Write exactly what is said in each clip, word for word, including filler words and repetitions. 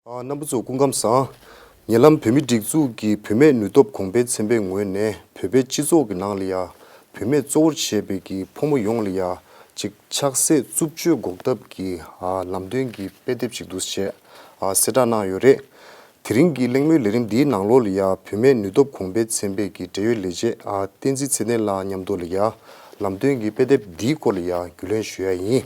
ཨ། རྣམ་པ་ཚོ་སྐུ་ཁམས་བཟང་། ཉེ་ལམ་བོད་མིའི་སྒྲིག་འཛུགས་ཀྱི་བུད་མེད་ནུས་སྟོབས་གོང་འཕེལ་ཚན་པའི་ངོས་ནས་བོད་པའི་སྤྱི་ཚོགས་ཀྱི་ནང་ལ་ཡ། བུད་མེད་གཙོ་བོར་བྱས་པའི་གི་ཕོ་མོ་ཡོངས་ལ་ཡ། ཅིག་ཆགས་སྲེད་རྩུབ་སྤྱོད་འགོག་ཐབས་ཀྱི། ཨ། ལམ་སྟོན་གྱི་དཔེ་དེབ་ཅིག་འདུག་སེ་བྱས། ཨ། གསལ་བསྒྲགས་གནང་ཡོད་རེད། དེ་རིང་གི་གླེང་མོལ་ལས་རིམ་འདིའི་ནང་ལོགས་ལ་ཡ། བུད་མེད་ནུས་སྟོབས་གོང་འཕེལ་ཚན་པའི་གི་འབྲེལ་ཡོད་ལས་བྱེད། ཨ། བསྟན་འཛིན་ཚེ་བརྟན་ལགས་མཉམ་དུ་ལ་ཡ། ལམ་སྟོན་གྱི་དཔེ་དེབ་འདིའི་སྐོར་ལ་ཡ་རྒྱུས་ལོན་ཞུ་ཡ་ཡིན།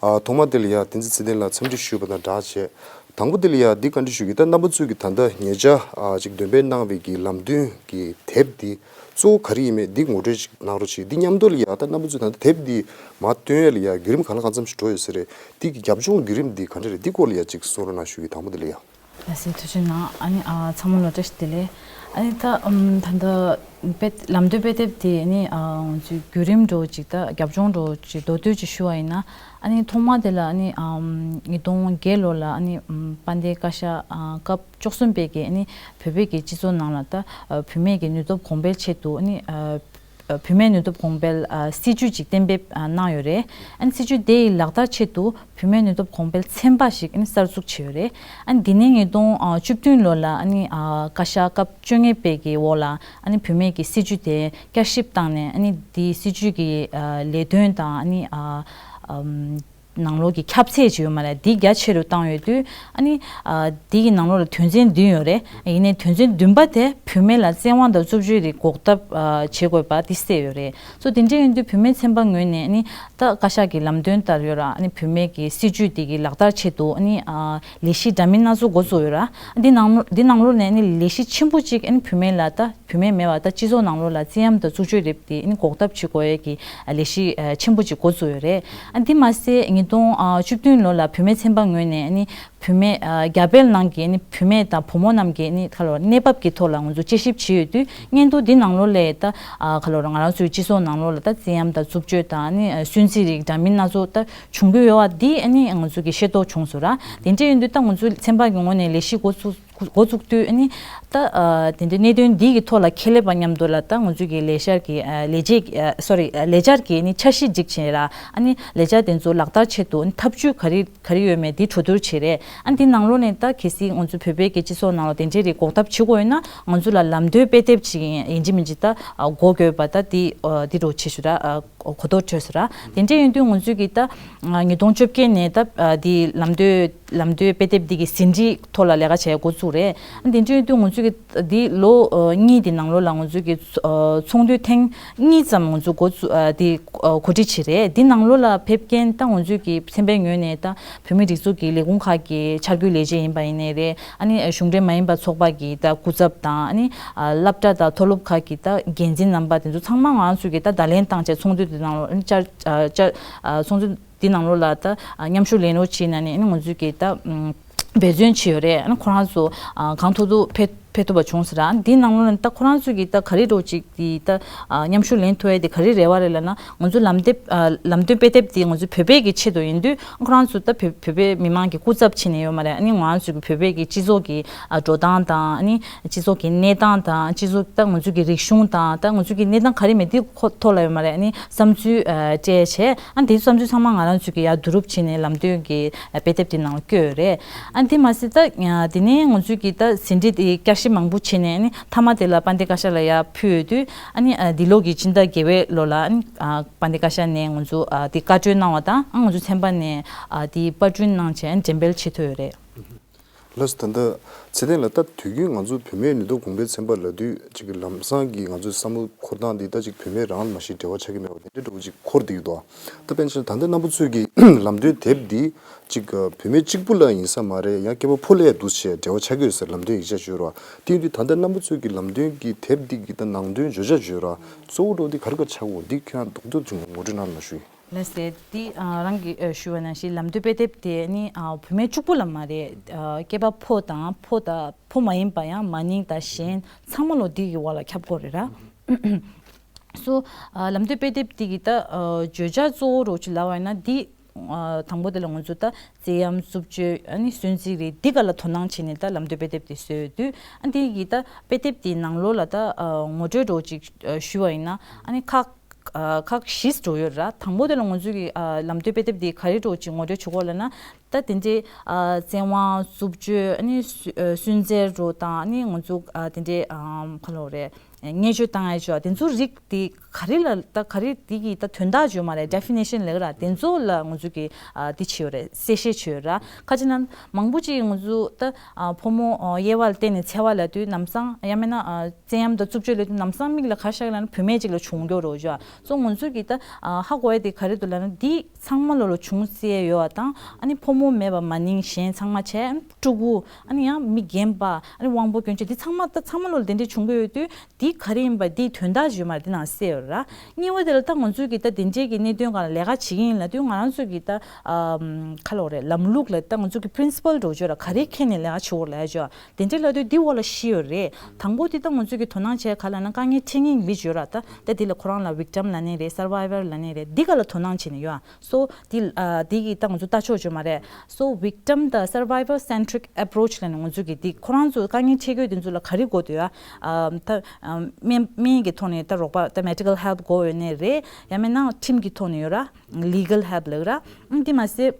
ཨ། ཐོག་མ་དེ་ལ་ཡ་བསྟན་འཛིན་ཚེ་བརྟན་ལགས་འཚམས་འདྲི་ཞུས་པ་དང་སྦྲགས་བྱས། དང་པོ་དེ་ལ་ཡ་འདི་བཀའ་འདྲི་ཞུ་གི། ད་རྣམ་པ་ཚོས་ཀྱི་ད་ལྟ་ཉེ་ཆར། ཨ། ཅིག་འདོན་སྤེལ་གནང་བའི་གི་ལམ་སྟོན་གྱི་དེབ་འདི་གཙོ་བོ་ག་རེ་ཡིན་མེད་འདི་ངོ་སྤྲོད་ཅིག་གནང་རོགས་བྱེད། འདི་མཉམ་དུ་ལ་ཡ་ད་རྣམ་པ་ཚོས་ད་ལྟ་དེབ་འདི་མར་བཏོན་ཡས་ལ་ཡ་བརྒྱུད་རིམ་གང་ལ་གང་འཚམ་ཞིག་འགྲོ་ཡོད་ས་རེད། འདི་གི་རྒྱབ་ལྗོངས་བརྒྱུད་རིམ་འདི་ག་འདྲ་རེད། འདི་སྐོར་ལ་ཡ་ཅིག་གསུང་རོགས་གནང་ཞུ་གི། དང་པོ་དེ་ལ་ཡ། ལགས་སེ། ཐུགས་རྗེ་གནང་། ཨ་ནི། ཨ། ཚང་མ་ལ་བཀྲ་ཤིས་བདེ་ལེགས། ཨ་ནི་ད། ཨམ། ད་ལྟ་དཔེ། ལམ་སྟོན་དཔེ་དེབ་དེ་ནི། ཨ། ང་ཚོའི་བརྒྱུད་རིམ་འདྲ་བོ་ཅིག་དང་རྒྱབ་ལྗོངས་འདྲ་བོ་ཅིག་མདོར་བསྡུས་ཅིག་ཞུ་བ་ཡིན་ན། ཨ་ནི་ཐོག་མ་དེ་ལ། ཨ་ནི། ཨམ། ཉིས་སྟོང་བརྒྱད་ལོ་ལ། ཨ་ནི། ཨམ། དཔལ་ལྡན་བཀའ་ཤག་ཨ། སྐབས་བཅུ་གསུམ་པའི་གི། ཨ་ནི་བོད་པའི་གི་སྤྱི་ཚོགས་ནང་ལ་ད། ཨ། བུད་མེད་ཀྱི་ནུས་སྟོབས་གོང་འཕེལ་ཆེད་དུ། ཨ་ནི། ཨ། ཨ། བུད་མེད་ནུས་སྟོབས་གོང་འཕེལ། ཨ། སྲིད་ཇུས་ཅིག་གཏན་འབེབས། ཨ། གནང་ཡོད་རེད། ཨ་ནི་སྲིད་ཇུས་དེ་ཡི་ལག་བསྟར་ཆེད་དུ་བུད་མེད་ནུས་སྟོབས་གོང་འཕེལ་ཚན་པ་ཞིག། ཨ་ནི་གསར་འཛུགས་བྱས་ཡོད་རེད། ཨ་ནི་འདི་ནས་ཉིས་སྟོང་བཅུ་བདུན་ལོ་ལ། ཨ་ནི། ཨ། བཀའ་ཤག་སྐབས་བཅོ་ལྔ་པའི་གི་འོག་ལ། ཨ་ནི་བུད་མེད་ཀྱི་སྲིད་ཇུས་དེ་བསྐྱར་ཞིབ་བཏང་ནས། ཨ་ནི་འདིའི་སྲིད་ཇུས་ཀྱི། ཨ། ལས་དོན་དང་། ཨ་ནི། ཨ། ཨམ། ནང་ལོགས་ཀྱི་ཁྱབ་ཚད་ཅིག་ཡོད་མ་རེད། འདི་རྒྱ་ཆེ་རུ་བཏང་ཡོད་དུས། ཨ་ནི། ཨ། འདི་གི་ནང་ལོགས་ལ་དོན་ཚན་བདུན་ཡོད་རེད། ཡིན་ནའི་དོན་ཚན་བདུན་པ་དེ་བུད་མེད་ལ་བཙན་དབང་དང་རྩུབ་སྤྱོད་རིགས་འགོག་ཐབས། ཨ། བྱེད་དགོས་པ་འདི་གསལ་ཡོད་རེད། སོ་དེ་འདྲ་ཡིན་དུས་བུད་མེད་ཚན་པ་ངོས་ནས། ཨ་ནི་ད་བཀའ་ཤག་གི་ལམ་སྟོན་ལྟར་ཡོད་ར། ཨ་ནི་བུད་མེད་ཀྱི་སྲིད་ཇུས་དེ་གི་ལག་བསྟར་ཆེད་དུ། ཨ་ནི། ཨ། ལས་གཞི་འདྲ་མིན་སྣ་ཚོགས་འགོ་བཙུགས་ཡོད་ར། འདི་ནང་འདི་ནང་ལོགས་ནས། ཨ་ནི་ལས་གཞི་ཆེན་པོ་གཅིག། ཨ་ནི་བུད་མེད་ལ་ད། བུད་མེད་མེད་པ་ད་སྤྱི་ཚོགས་ནང་ལོགས་ལ་བཙན་གཡེམ་དང་རྩུབ་སྤྱོད་རིགས་དེ། ཨ་ནི་འགོག་ཐབས་བྱེད་དགོས་ཡས་ཀྱི་ལས་གཞི། ཨ། ཆེན་པོ་གཅིག་འགོ་བཙུགས་ཡོད་རེད། ཨ། འདི་མ་ཟད་ཉིས་སྟོང་བཅུ་བདུན་ལོ་ལ་བུད་མེད་ཚན་པ་ངོས་ནས། ཨ་ནི་བུད་མེད། ཨ། རྒྱ་བལ་ནང་གི། ཨ་ནི་བུད་མེད་དང་བུ་མོ་རྣམས་ཀྱི། ཨ་ནི་ག་ལབ་རེད། གནས་བབ་ཀྱི་ཐོག་ལ་ང་ཚོ་དཔྱད་ཞིབ་བྱས་ཡོད་དུས། སྔོན་དུ་འདི་ནང་ལོགས་ལ་ད། ཨ། ག་ལབ་རེད། ང་རང་ཚོའི་སྤྱི་ཚོགས་ནང་ལོགས་ལ་ད་བཙན་གཡེམ་དང་རྩུབ་སྤྱོད་དང་། ཨ་ནི་སུན་གཙེར་རིགས་འདྲ་མིན་སྣ་ཚོགས་ད་བྱུང་གི་ཡོད་པ་འདི། ཨ་ནི་ང་ཚོ་གིས་ཤེས་རྟོགས་བྱུང་སོང་ར། དེ་འདྲ་ཡིན་དུས་ད་ང་ཚོའི་ཚན་པ་གི་ངོས་ནས་ལས་གཞི་འགོ་ཚུགས། འགོ་འགོ་བཙུགས་དུས། ཨ་ནི་ད། ཨ། དེ་འདྲའི་གནད་དོན་འདི་གི་ཐོག་ལ་ཁྱད་ལས་པ་མཉམ་དུ་ལ་ད་ང་ཚོའི་གི་ལས་འཆར་གྱི། ཨ། ལས་བྱེད། ཨ། སོ་རི། ཨ། ལས་འཆར་གྱི། ཨ་ནི་འཆར་གཞི་སྒྲིག་བྱས་ར། ཨ་ནི་ལས་འཆར་དེ་ཚོ་ལག་བསྟར་ཆེད་དུ། ཨ་ནི་ཐབས་ཇུས་ག་རེ་ག་རེ་ཡོད་མེད་འདི་གྲོས་བསྡུར་བྱས་རེད། ཨ་ནི་འདི་ནང་ལོགས་ནས་ད་གལ་སྲིད་ང་ཚོ་བོད་པའི་གི་སྤྱི་ཚོགས་ནང་ལ་དེ་འདྲའི་རིགས་འགོག་ཐབས་བྱེད་དགོས་ཡོད་ན། ང་ཚོ་ལ་ལམ་སྟོན་དཔེ་དེབ་ཅིག་ཡིན་གཅིག་མིན་གཅིག་ད། ཨ། དགོས་དགོས་པ་ད་འདི། ཨ། འདི་འདྲ་བྱེད་ཞུ་ར། ཨ། གོ་རྟོགས་འཕྲོད་སོང་ར། དེ་འདྲ་ཡིན་དུས་ང་ཚོས་ཀྱི་ད། ཨ། ཉིས་སྟོང་བཅོ་བརྒྱད་ནས་ད། ཨ། འདི་ལམ་སྟོན། ལམ་སྟོན་དཔེ་དེབ་འདི་གི་ཟིན་བྲིས་ཐོག་ལ་ལས་ཀ་བྱེད་འགོ་བཙུགས་རེད། ཨ། དེ་འདྲ་ཡིན་དུས་ང་ཚོས་ཀྱི་འདི་ལོ། ཨ། གཉིས་འདི་ནང་ལོགས་ལ་ང་ཚོས་ཀྱི། ཨ། ཚོགས་འདུ་ཐེངས་གཉིས་ཙམ་ང་ཚོས་འགོ་བཙུགས། ཨ། འདི། ཨ། གོ་སྒྲིག་བྱས་རེད། འདི་ནང་ལོགས་ལ་ཕེབས་མཁན་ད་ང་ཚོས་ཀྱི་ཚན་པའི་ངོས་ནས་ད། བོད་མིའི་སྒྲིག་འཛུགས་ཀྱི་ལས་ཁུངས་ཁག་གི་འཆར་འགོད་ལས་བྱེད་ཡིན་པ་ཡིན་ནའི་རེད། ཨ་ནི་གཞུང་འབྲེལ་མ་ཡིན་པ་ཚོགས་པ་གི་ད་སྐུ་ཚབ་དང་། ཨ་ནི་སློབ་གྲྭ་དང་མཐོ་སློབ་ཁག་གི་ད་འགན་འཛིན་རྣམ་པ་དེ་ཚོ་ཚང་མ་ང་ཚོས་ཀྱི་ད་བརྡ་ལན་བཏང་བྱས་ཚོགས་འདུ་དེ་ནང་ལ། ཨ་ནི་བཅར། ཨ། བཅར། ཨ། ཚོགས་འདུ་དེ་ནང་ལོགས་ལ་ད། ཨ། མཉམ་ཞུགས་ལེན་རོགས་བྱེད་ནས་ནི། ཨ་ནི་ང་ཚོས་ཀྱི་ད། ཨམ། འབད་བརྩོན་བྱས་ཡོད་རེད། ཨ་ནི་ཁོ་རང་ཚོ། ཨ། གང་ཐུབ་ཐུབ་ཕེབས། ཕེབས་ཐུབ་པ་བྱུང་ཟེར་ར། འདི་ནང་ལོགས་ནས་ད་ཁོ་རང་ཚོས་ཀྱིས་ད་ག་རེ་འདྲ་བོ་ཅིག་དེ་ད། ཨ། མཉམ་ཞུགས་ལེན་ཐུབ་ཡ་དེ་ག་རེ་རེ་བ་རེད་ལབ་ན། ང་ཚོ་ལམ་དེབ། ཨ། ལམ་སྟོན་དཔེ་དེབ་དེ་ང་ཚོ་བོད་པའི་གི་ཆེད་དུ་ཡིན་དུས། ཁོ་རང་ཚོ་ད་བོད། བོད་པའི་མི་མང་གི་སྐུ་ཚབ་བྱས་ནས་ཡོད་མ་རེད། ཨ་ནི་ང་རང་ཚོ་གི་བོད་པའི་གི་སྤྱི་ཚོགས་ཀྱི། ཨ། འགྲོ་སྟངས་དང་། ཨ་ནི་སྤྱི་ཚོགས་ཀྱི་གནས་སྟངས་དང་། སྤྱི་ཚོགས་ད་ང་ཚོ་གི་རིག་གཞུང་དང་། ད་ང་ཚོ་གི་གནས་སྟངས་ག་རེ་མེད་དེ་ཁོ་ཐོག་ལ་ཡོད་མ་རེད། ཨ་ནི་བསམ་ཚུལ། ཨ། སྤྲད་བྱས། ཨ་ནི་དེ་ཚོ་བསམ་ཚུལ་ཚང་མ་ང་རང་ཚོ་གི་ཡར་བསྡུ་རུབ་བྱས་ནས་ལམ་སྟོན་གྱི། ཨ། དཔེ་དེབ་དེ་ནང་ལ་བཀོད་ཡོད་རེད། ཨ། དེ་མ་ཟད་ད། ཨ། དེ་ནས་ང་ཚོས་ཀྱིས་ད་ཟིན་བྲིས་དེ་བསྐྱར་ཞིབ་མང་པོ་བྱས་ནས། ཨ་ནི་མཐའ་མ་དེ་ལ་དཔལ་ལྡན་བཀའ་ཤག་ལ་ཡར་ཕུལ་ཡོད་དུས། ཨ་ནི། ཨ། འདི་ལོ་གི་སྤྱི་ཟླ་བརྒྱད་པའི་ལོ་ལ། ཨ་ནི། ཨ། དཔལ་ལྡན་བཀའ་ཤག་ནས་ང་ཚོ། ཨ། དེ་བཀའ་འཁྲོལ་གནང་བ་དང་། ཨ། ང་ཚོ་ཚན་པ་ནས། ཨ། དེ་པར་སྐྲུན་གནང་བྱས། ཨ་ནི་འགྲེམས་སྤེལ་བྱེད་ཐུབ་ཡོད་རེད། ལགས་སོ། ད་ལྟ་ཚེ་བརྟན་ལགས། ད་དུས་རྒྱུན་ང་ཚོ་བུད་མེད་ནུས་སྟོབས་གོང་འཕེལ་ཚན་པ་ལབ་དུས། ཅིག་གི་ལམ་སང་གི་ང་ཚོའི་བསམ་བློ་འཁོར་སྟངས་འདི་ད་ཅིག་བུད་མེད་རང་ལ་མ་གཞི་འབྲེལ་བ་ཆགས་ཀྱི་མེད་པ་དེ་འདྲ་འདྲ་བོ་ཅིག་འཁོར་བསྡད་ཀྱི་འདུག། ད་དཔེར་ན་ཆ་ད་ལྟ་རྣམ་པ་ཚོས་ཀྱི་ལམ་སྟོན་དེབ་འདི་ཅིག་བུད་མེད་གཅིག་པུ་ལ་ཡིན་ས་མ་རེད། ཡང་སྐྱེས་པ་ཕོ་ལ་ཡང་འདུག་སེ་འབྲེལ་བ་ཆགས་ཀྱི་ཡོད་ཟེར་ལམ་སྟོན་ཡིག་ཆ་ཞུས་རོགས། དེ་ཡིན་དུས་ད་ལྟ་རྣམ་པ་ཚོས་ཀྱི་ལམ་སྟོན་གྱི་དེབ་འདི་གི་ད་ནང་དོན་བརྗོད་བྱ་བརྗོད་རོགས། གཙོ་བོ་འདྲ་བོ་འདི་ག་རེ་ག་ཆགས་འོ། འདི་ཁྱོད་རང་རྡོག་རྡོག་ཅིག་ངོ་སྤྲོད་གནང་རོགས་ཞུ། ལགས་སེ། འདི། ཨ། རང་གིས། ཨ། ཞུས་པ་ནང་བཞིན་ལམ་སྟོན་དཔེ་དེབ་དེ་ནི། ཨ། བུད་མེད་གཅིག་པུ་ལ་མ་རེད། ཨ། སྐྱེས་པ་ཕོ་དང་ཕོ་དང་ཕོ་མ་ཡིན་པ་ཡང་མ་ནིང་དང་གཞན་ཚང་མ་ལོ་འདི་གི་འོག་ལ་ཁྱབ་ཀྱི་ཡོད་རེད་ར། སོ། ཨ། ལམ་སྟོན་དཔེ་དེབ་འདི་གི་ད། ཨ། བརྗོད་བྱ་གཙོ་བོ་རོ་ཅིག་ལབ་པ་ཡིན་ན་འདི། ཨ། དང་པོ་དེ་ལ་ང་ཚོ་ད་བཙན་གཡེམ་རྩུབ་སྤྱོད། ཨ་ནི་སུན་གཙེར་རིགས་འདི་ག་ལ་དོ་སྣང་བྱས་ནས་ད་ལམ་སྟོན་དཔེ་དེབ་འདི་བཟོས་ཡོད་དུས། ཨ། འདི་གི་ད་དཔེ་དེབ་འདིའི་ནང་ལོགས་ལ་ད། ཨ། ངོ་སྤྲོད་རོ་ཅིག་ཞུ་བ་ཡིན་ན། ཨ་ནི་ཁག་ཨ་ཁག་བཞི་འགྲོ་ཡོད་ར། དང་པོ་དེ་ལ་ང་ཚོ་གི་ཨ་ལམ་སྟོན་དཔེ་དེབ་འདི་ག་རེ་འགྲོ་ཅིག་ངོ་སྤྲོད་བྱེད་དགོས་ལབ་ན། ད་དེ་འདྲའི་ཨ་བཙན་དབང་རྩུབ་སྤྱོད། ཨ་ནི་སུན་ཨ་སུན་གཙེར་འགྲོ་དང་། ཨ་ནི་ང་ཚོ་ཨ་དེ་འདྲའི་ཨ་ག་ལབ་དགོས་རེད། བརྙས་བཅོས་བཏང་ཡ་ཅོ་དེ་ཚོ་རིགས་དེ་ག་རེ་ལ་ད་ག་རེ་དེ་གི་ད་དོན་དག་ཅོ་མ་རེད། ཌེ་ཕི་ནེ་ཤན་ལབ་ཀྱི་ར། དེ་ཚོ་ལ་ང་ཚོ་གི་ཨ་དེ་བྱེད་ཡོད་རེད། གསལ་བཤད་བྱེད་ཡོད་ར། ཁ་ཅིག་ན་མང་པོ་ཅིག་ང་ཚོ་ད་ཨ་ཕོ་མོ་ཨ་དབྱེ་བ་ལ་བལྟས་ནས་འཚེ་བ་ལབ་དུས་ལམ་སང་། ཡང་མིན་ན་ཨ་བཙན་གཡེམ་དང་རྩུབ་སྤྱོད་ལབ་དུས་ལམ་སང་མིག་ལ་ག་རེ་ཤར་ལབ་ན་བུད་མེད་ཅིག་ལ་བྱུང་འགྱོ་རོ་ཅོ། སོ་ང་ཚོ་གི་ད་ཨ་ཧ་གོ་ཡ་དེ་ག་རེ་འདུག་ལབ་ན། འདི་ཚང་མ་ལོ་ལ་བྱུང་སྲིད་ཡོད་པ་དང་། ཨ་ནི་ཕོ་མོ་མེད་པ་མ་ནིང་གཞན་ཚང་མ་བྱས། ཨ་ནི་ཕྲུ་གུ། ཨ་ནི་ཡང་མི་རྒན་པ། ཨ་ནི་དབང་པོ་སྐྱོན་ཅན། འདི་ཚང་མ་ད་ཚང་མ་ལོ་ལ་དེ་འདྲས་བྱུང་གི་ཡོད་དུས། འདི་ག་རེ་ཡིན་པ། འདིའི་དོན་དག་ཅིག་ཡོད་མ་རེད། འདི་ནང་གསལ་ཡོད་ར། གཉིས་པ་དེ་ལ་ད་ང་ཚོས་ཀྱི་ད་དེ་འདྲས་ཀྱི་གནད་དོན་སྒང་ལ་ལས་ཀ་བྱེད་ཀྱི་ཡིན་ལབ་དུས། ང་རང་ཚོས་ཀྱི་ད་ཨམ་ག་ལབ་དགོས་རེད། ལམ་ལུགས་ལ་ད་ང་ཚོ་གི་པི་རིན་སི་པལ་འདྲ་བོ་ཅིག་ཡོད་ར། ག་རེ་འཁྱེར་ནས་ལས་ཀ་བྱེད་དགོས་ལབ་ཡ་ཅིག་ཡོད། དེ་འདྲས་ལབ་དུས་འདི་འོག་ལ་བཞི་ཡོད་རེད། དང་པོ་དེ་ད་ང་ཚོས་ཀྱི་དོ་སྣང་བྱས་ག་ལབ་ན། དཀའ་ངལ་འཕྲད་མཁན་མི་ཅིག་ཡོད་ར། ད་ད་དེ་ལ་ཁོ་རང་ལ་ཝིག་ཊམ་ལབ་ནའི་རེད། སར་ཝའི་ཝར་ལབ་ནའི་རེད། འདི་སྒང་ལ་དོ་སྣང་བྱས་ནས་ཡོད། སོ་འདི་ཨ་འདི་གི་ད་ང་ཚོ་ལྟ་ཕྱོགས་ཅིག་ཡོད་མ་རེད། སོ་ཝིག་ཊམ་དང་སར་ཝའི་ཝར་སེན་ཊི་རིག་ཨེ་པོ་རོ་ཆི་ལབ་ནས་ང་ཚོས་ཀྱི་འདི་ཁོ་རང་ཚོ་དཀའ་ངལ་འཕྲད་ཀྱི་ཡོད་དེ་ཚོ་ལ་ག་རེ་དགོས་འདུག་ཡ། ཨ་ད་ཨ་སྨན་སྨན་གྱི་ཐོག་ནས་ད་རོགས་པ། ད་མེ་ཌི་ཀལ་ཧེལ་པ་དགོས་ཡོད་ནའི་རེད། ཡང་མིན་ན་ཁྲིམས་ཀྱི་ཐོག་ནས་ཡོད་ར། ལི་གལ་ཧེལ་པ་ལབ་ར། ཨང་དེ་མ་ཟད་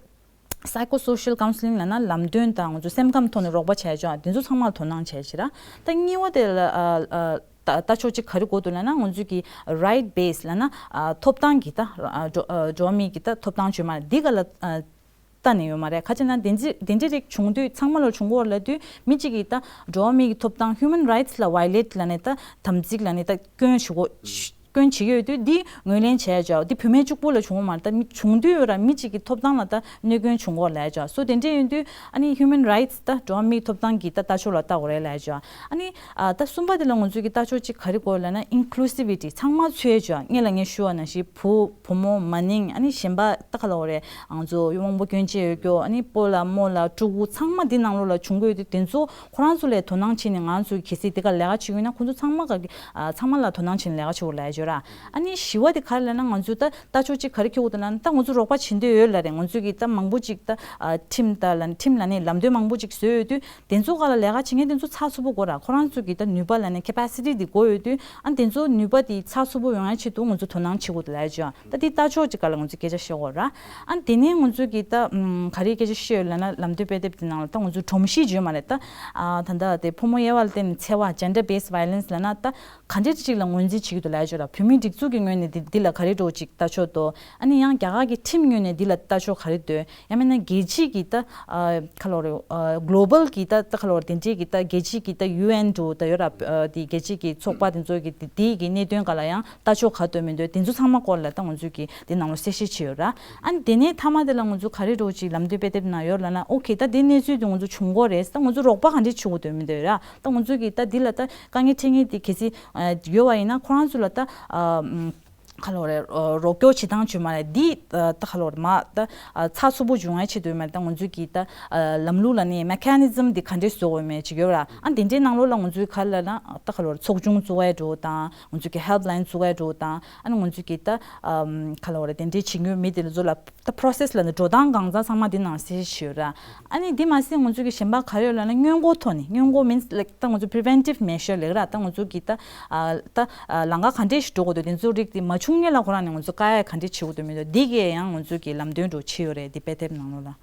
སའི་ཀོ་སོ་ཤལ་ཀའུན་སི་ལིང་ལབ་ན་ལམ་སྟོན་དང་ང་ཚོ་སེམས་ཁམས་ཐོག་ནས་རོགས་པ་བྱས་ཆོག་དེ་ཚོ་ཚང་མར་དོ་སྣང་བྱས་ཅིག་ར། ད་གཉིས་པ་དེ་ལ་ཨ་ཨ་ད་ལྟ་ཕྱོགས་གཅིག་ག་རེ་དགོས་འདུག་ལབ་ན། ང་ཚོས་ཀྱི་རའིཊ་བེ་སི་ལབ་ན་ཨ་ཐོབ་ཐང་གི་ད་ཨ་འགྲོ་ཨ་འགྲོ་བ་མིའི་གི་ད་ཐོབ་ཐང་ཅིག་ཡོད་མ་རེད། འདི་སྒང་ལ་ཨ་ལྟ་ནས་ཡོད་མ་རེད། ག་ཅི་ན་དེ་འདྲ་དེ་འདྲ་རིགས་བྱུང་དུས། ཚང་མ་ལ་བྱུང་གི་ཡོད་ལབ་དུས། མི་གཅིག་གི་ད་འགྲོ་བ་མིའི་གི་ཐོབ་ཐང་ཧིའུ་མན་རའིཊ་ལ་བ་ཡོ་ལེཊ་ལབ་ནས་ད་དམ་ཚིག་ལབ་ནས་ད་སྐྱོན་བྱེད་དགོས། སྐྱོན་བྱེད་ཀྱི་ཡོད་དུས་འདི་ངོས་ལེན་བྱས་ཆོག་འདི་བུད་མེད་གཅིག་པུ་ལ་བྱུང་བ་མ་རེད། ད་མི་བྱུང་དུས་ཡོད་ར། མི་གཅིག་གི་ཐོབ་ཐང་ལ་ད་གནོད་སྐྱོན་བྱུང་གི་ཡོད་ལབ་ཆོག་སོ་དེ་འདྲ་ཡིན་དུས་ཨ་ནི་ཧིའུ་མན་རའིཊ་ད་འགྲོ་བ་མིའི་ཐོབ་ཐང་གི་ད་ལྟ་ཕྱོགས་ལ་ལྟ་དགོས་རེད་ལབ་ཆོག་ཨ་ནི་ཨ་ད་གསུམ་པ་དེ་ལ་ང་ཚོས་ཀྱི་ལྟ་ཕྱོགས་གཅིག་ག་རེ་དགོས་ལབ་ན། ཨིན་ཀུ་ལུ་སི་ཝི་ཊི། ཚང་མ་ཚུད་ཆོག་སྔོན་ལ་ངས་ཞུས་པ་ནང་བཞིན་བུ་བུ་མོ་མ་ནིང་། ཨ་ནི་གཞན་པ་ད་ག་ལབ་དགོས་རེད། ང་ཚོ་དབང་པོ་སྐྱོན་ཅན་ཡོད་རྒྱུ། ཨ་ནི་སྤོ་ལགས་རྨོ་ལགས་ཕྲུ་གུ་ཚང་མ་འདི་ནང་ལོགས་ལ་བྱུང་གི་ཡོད་དུས། དེ་ཚོ་ཁོ་རང་ཚོ་ལ་དོ་སྣང་བྱས་ནས་ང་ཚོས་གལ་སྲིད་འདི་ག་ལས་ཀ་བྱེད་ཀྱི་ཡོད་ན། ཁོ་ཚོ་ཚང་མ་ག་གི་ཨ་ཚང་མ་ལ་དོ་སྣང་བྱས་ནས་ལས་ཀ་བྱེད་དགོས་ལབ་ཡ་ཅིག་ཡོད་ར། ཨ་ནི་བཞི་པ་དེ་ག་རེ་ལབ་ན། ང་ཚོས་ད་ལྟ་ཕྱོགས་གཅིག་ག་རེ་འཁྱེར་དགོས་འདུག་ལབ་ན། ད་ང་ཚོ་རོགས་པ་བྱེད་འདོད་ཡོད་ལབ་རེད། ང་ཚོས་ཀྱི་ད་མང་པོ་ཅིག་ད་ཨ་ཁྲིམས་ད་ལ་ཁྲིམས་ལབ་ནས་ལམ་སྟོན་མང་པོ་ཅིག་བཟོས་ཡོད་དུས། དེ་ཚོ་སྒང་ལ་ལས་ཀ་བྱེད་མཁན་དེ་ཚོ་ཚགས་ཚུད་པོ་དགོས་ར། ཁོ་རང་ཚོ་གི་ད་ནུས་པ་ལབ་ནས་ཁེ་པེ་སི་ཊི་དེ་དགོས་ཡོད་དུས། ཨ་དེ་ཚོ་ནུས་པ་དེ་ཚགས་ཚུད་པོ་ཡོང་ཡ་ཆེད་དུ་ང་ཚོ་དོ་སྣང་བྱེད་དགོས་འདུག་ལབ་ཡ་ཅིག་ཡོད། ད་དེ་ལྟ་ཕྱོགས་ཀྱི་སྒང་ལ་ང་ཚོས་སྐད་ཆ་བཤད་དགོས་ར། ཨ་དེ་ནས་ང་ཚོས་ཀྱི་ད་ཨམ་ག་རེ་སྐད་ཆ་བཤད་ཡོད་ལབ་ན། ལམ་སྟོན་དཔེ་དེབ་དེ་ནང་ལ་ད་ང་ཚོས་སྒྲོམ་གཞི་ཅིག་ཡོད་མ་རེད། ད་ཨ་ད་ལྟ་དེ་ཕོ་མོ་དབྱེ་བ་ལ་བརྟེན་ནས་འཚེ་བ། ཇེན་ཌར་བེ་སི་ཌི་ཝ་ཡོ་ལེན་སི་ལབ་ན་ད་ག་འདྲ་ཅིག་ལ་ངོས་འཛིན་བྱེད་ཀྱི་འདུག་ལབ་ཡ་ཅིག་ཡོད་ར། བོད་མིའི་སྒྲིག་འཛུགས་ཀྱི་ངོས་ནས་འདི་འདི་ལ་ག་རེ་འདྲ་བོ་ཅིག་ལྟ་ཕྱོགས་འདུག་ཨ་ནི་ཡང་རྒྱ་གར་གྱི་ཁྲིམས་ངོས་ནས་འདི་ལ་ལྟ་ཕྱོགས་ག་རེ་འདུག་ཡང་མིན་ན་རྒྱལ་སྤྱིའི་གི་ད་ཨ་ག་ལབ་དགོས་རེད། ཨ་གོ་ལོ་བལ་གི་ད་ད་ག་ལབ་དགོས་རེད། དེ་འདྲའི་གི་ད་རྒྱལ་སྤྱིའི་གི་ད་ཡུ་ཨེན་འདྲ་བོ་ད་ཡོད་ར། ཨ་དེ་རྒྱལ་སྤྱིའི་གི་ཚོགས་པ་དེ་ཚོ་གི་དེ་དེའི་གི་གནད་དོན་སྒང་ལ་ཡང་ལྟ་ཕྱོགས་ག་འདུག་མི་འདུག་དེ་ཚོ་ཚང་མ་སྐོར་ལ་ད་ང་ཚོས་གི་དེ་ནང་ལོགས་གསལ་བཤད་བྱས་ཡོད་ར། ཨ་ནི་དེ་ནས་མཐའ་མ་དེ་ལ་ང་ཚོ་ག་རེ་འདྲ་བོ་ཅིག་ལམ་སྟོན་དཔེ་དེབ་ནང་ཡོད་ལབ་ན། ཨོ་ཁེ། ད་དེ་གནས་ཚུལ་དེ་ང་ཚོ་བྱུང་གི་ཡོད་རེད། ད་ང་ཚོ་རོགས་པ་ག་འདྲས་བྱེད་དགོས་འདུག་མི་འདུག་ཡོད་ར། ད་ང་ཚོས་གི་ད་འདི་ལ་ད་དཀའ་ངལ་འཕྲད་མཁན་དེ་གལ་སྲིད་ཨ་ཡོད་པ་ཡིན་ན། ཁོ་རང་ཚོ་ལ་ད་ཨ་ཨམ་ག་ལབ་དགོས་རེད། ཨ་རོགས་སྐྱོར་བྱེད་སྟངས་ཅིག་ཡོད་མ་རེད། འདི་ཨ་ད་ག་ལབ་དགོས་རེད། མ་ད་ཨ་ཚགས་ཚུད་པོ་བྱུང་ཡ་ཆེད་དུ་ཡོད་མ་རེད། ད་ང་ཚོས་ཀྱི་ད་ཨ་ལམ་ལུགས་ལབ་ནའི་མེ་ཁ་ནི་ཛམ་འདི་ག་འདྲས་བཟོ་དགོས་མེད་ཅིག་ཡོད་ར། ཨ་འདི་འདྲའི་ནང་ལོགས་ལ་ང་ཚོས་ག་ལབ་ན། ད་ག་ལབ་དགོས་རེད། ཚོགས་ཆུང་བཙུགས་ཡ་འདྲ་བོ་དང་། ང་ཚོས་ཀྱི་ཧེལ་པ་ལའིན་བཙུགས་ཡ་འདྲ་བོ་དང་། ཨ་ནི་ང་ཚོས་ཀྱི་ད་ཨམ་ག་ལབ་དགོས་རེད། དེ་འདྲའི་བྱེད་མྱོང་མི་དེ་ཚོ་ལ་ད་པོ་རོ་སེ་སི་ལབ་ནས་འགྲོ་སྟངས་གང་ཟག་ཚང་མ་འདི་ནང་གསལ་བཤད་བྱས་ཡོད་ར། ཨ་ནི་འདི་མ་ཟད་ང་ཚོ་གི་གཞན་པ་ག་རེ་ཡོད་ལབ་ན། སྔོན་འགོག་ཐོག་ནས། སྔོན་འགོག་མིན་ལའིཀ་ད་ང་ཚོ་པི་རི་ཝེན་ཊིབ་མེ་ཞར་ལབ་ར། ད་ང་ཚོ་གི་ད་ཨ་ད་ཨ་ལམ་ཁ་ག་འདྲས་ཤིག་འགྲོ་དགོས་འདུག་དེ་ཚོ་རིགས་དེ་མ་བྱུང་སྔོན་ལ་ཁོ་རང་ནས་ང་ཚོ་བཀག་ཡ་ག་འདྲས་བྱེད་དགོས་འདུག་མི་འདུག་འདི་གས་ཡང་ང་ཚོ་གི་ལམ་སྟོན་འདྲ་བོ་བྱས་ཡོད་རེད། འདི་དཔེ་དེབ་ནང་ལོགས་ལ།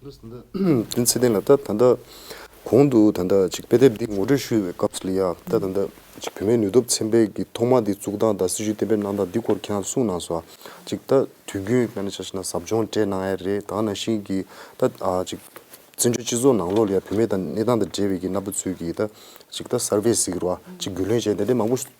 ལགས་སོ། ད་ལྟ་བསྟན་འཛིན་ཚེ་བརྟན་ལགས། ད་ད་ལྟ་གོང་དུ་ད་ལྟ་ཅིག་དཔེ་དེབ་འདི་ངོ་སྤྲོད་ཞུས་པའི་སྐབས་སུ་ལ་ཡ། ད་ད་ལྟ་ཅིག་བུད་མེད་ནུས་སྟོབས་ཚན་པའི་གི་ཐོག་མ་འདི་བཙུགས་སྟངས་དང་སྲིད་ཇུས་གཏན་འབེབས་གནང་སྟངས་འདི་སྐོར་ཁྱེད་རང་གསུངས་གནང་སོང་། ཅིག་ད་དུས་རྒྱུན་ད་ནི་ཆ་བཞག་ན་ཟབ་སྦྱོང་སྤྲད་གནང་ཡ་རེད། ད་ནང་བཞིན་གྱི་ད་ཨ་ཅིག་བཙན་བྱོལ་སྤྱི་ཚོགས་ནང་ལོགས་ལ་ཡ་བུད་མེད་དང་གནས་སྟངས་དང་འབྲེལ་བའི་གི་རྣམ་པ་ཚོས་ཀྱི་ད་ཅིག་ད་སར་ཝེ་ཟེར་གྱི་རེད་བ། ཅིག་རྒྱུས་ལོན་བྱས་དེ་འདྲའི་མང་པོ་ཞིག་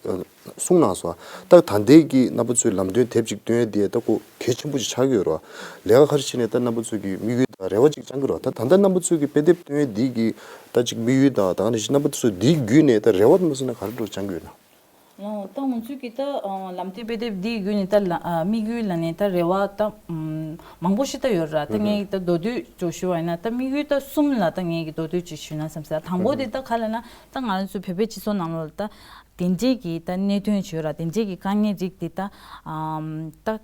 གསུངས་གནང་སོང་། ད་ད་ལྟའི་གི་རྣམ་པ་ཚོའི་ལམ་སྟོན་དེབ་ཅིག་བཏོན་ཡ་དེ་ད་ཁོ་གལ་ཆེན་པོ་ཅིག་ཆགས་ཀྱི་ཡོད་རེད་བ། ལས་ཀ་ག་རེ་བྱས་ནས་ད་རྣམ་པ་ཚོའི་གི་དམིགས་ཡུལ་དང་རེ་བ་ཅིག་བཅངས་ཀྱི་རེད་བ། ད་ད་ལྟ་རྣམ་པ་ཚོའི་གི་དཔེ་དེབ་བཏོན་ཡ་དེ་གི་ད་ཅིག་དམིགས་ཡུལ་དང་། ད་ག་ནང་བཞིན་རྣམ་པ་ཚོ་དེ་བརྒྱུད་ནས་ད་རེ་བ་མ་ཟེར་ན་ག་རེ་འདྲ་བཅངས་ཀྱི་ཡོད་ན། ལགས། ད་ང་ཚོས་ཀྱི་ད་ཨ་ལམ་སྟོན་དཔེ་དེབ་འདི་བརྒྱུད་ནས་ད་ལ་ཨ་དམིགས་ཡུལ་ལབ་ནས་ད་རེ་བ་ད་ཨམ་མང་པོ་ཞིག་ད་ཡོད་ར། ད་ངས་ད་མདོར་བསྡུས་ཅིག་ཞུ་བ་ཡིན་ན། ད་དམིགས་ཡུལ་ད་གསུམ་ལ་ད་ངས་ཀྱི་མདོར་བསྡུས་ཅིག་ཞུས་ན་བསམ་སོང་། དང་པོ་དེ་ད་ག་ལབ་ན། ད་ང་རང་ཚོ་བོད་པའི་སྤྱི་ཚོགས་ནང་ལོགས་ལ་ད་དེ་འདྲས་ཀྱི་ད་གནད་དོན་ཅིག་ཡོད་ར། དེ་འདྲས་ཀྱི་དཀའ་ངལ་རིགས་དེ་ད་ཨམ་ད་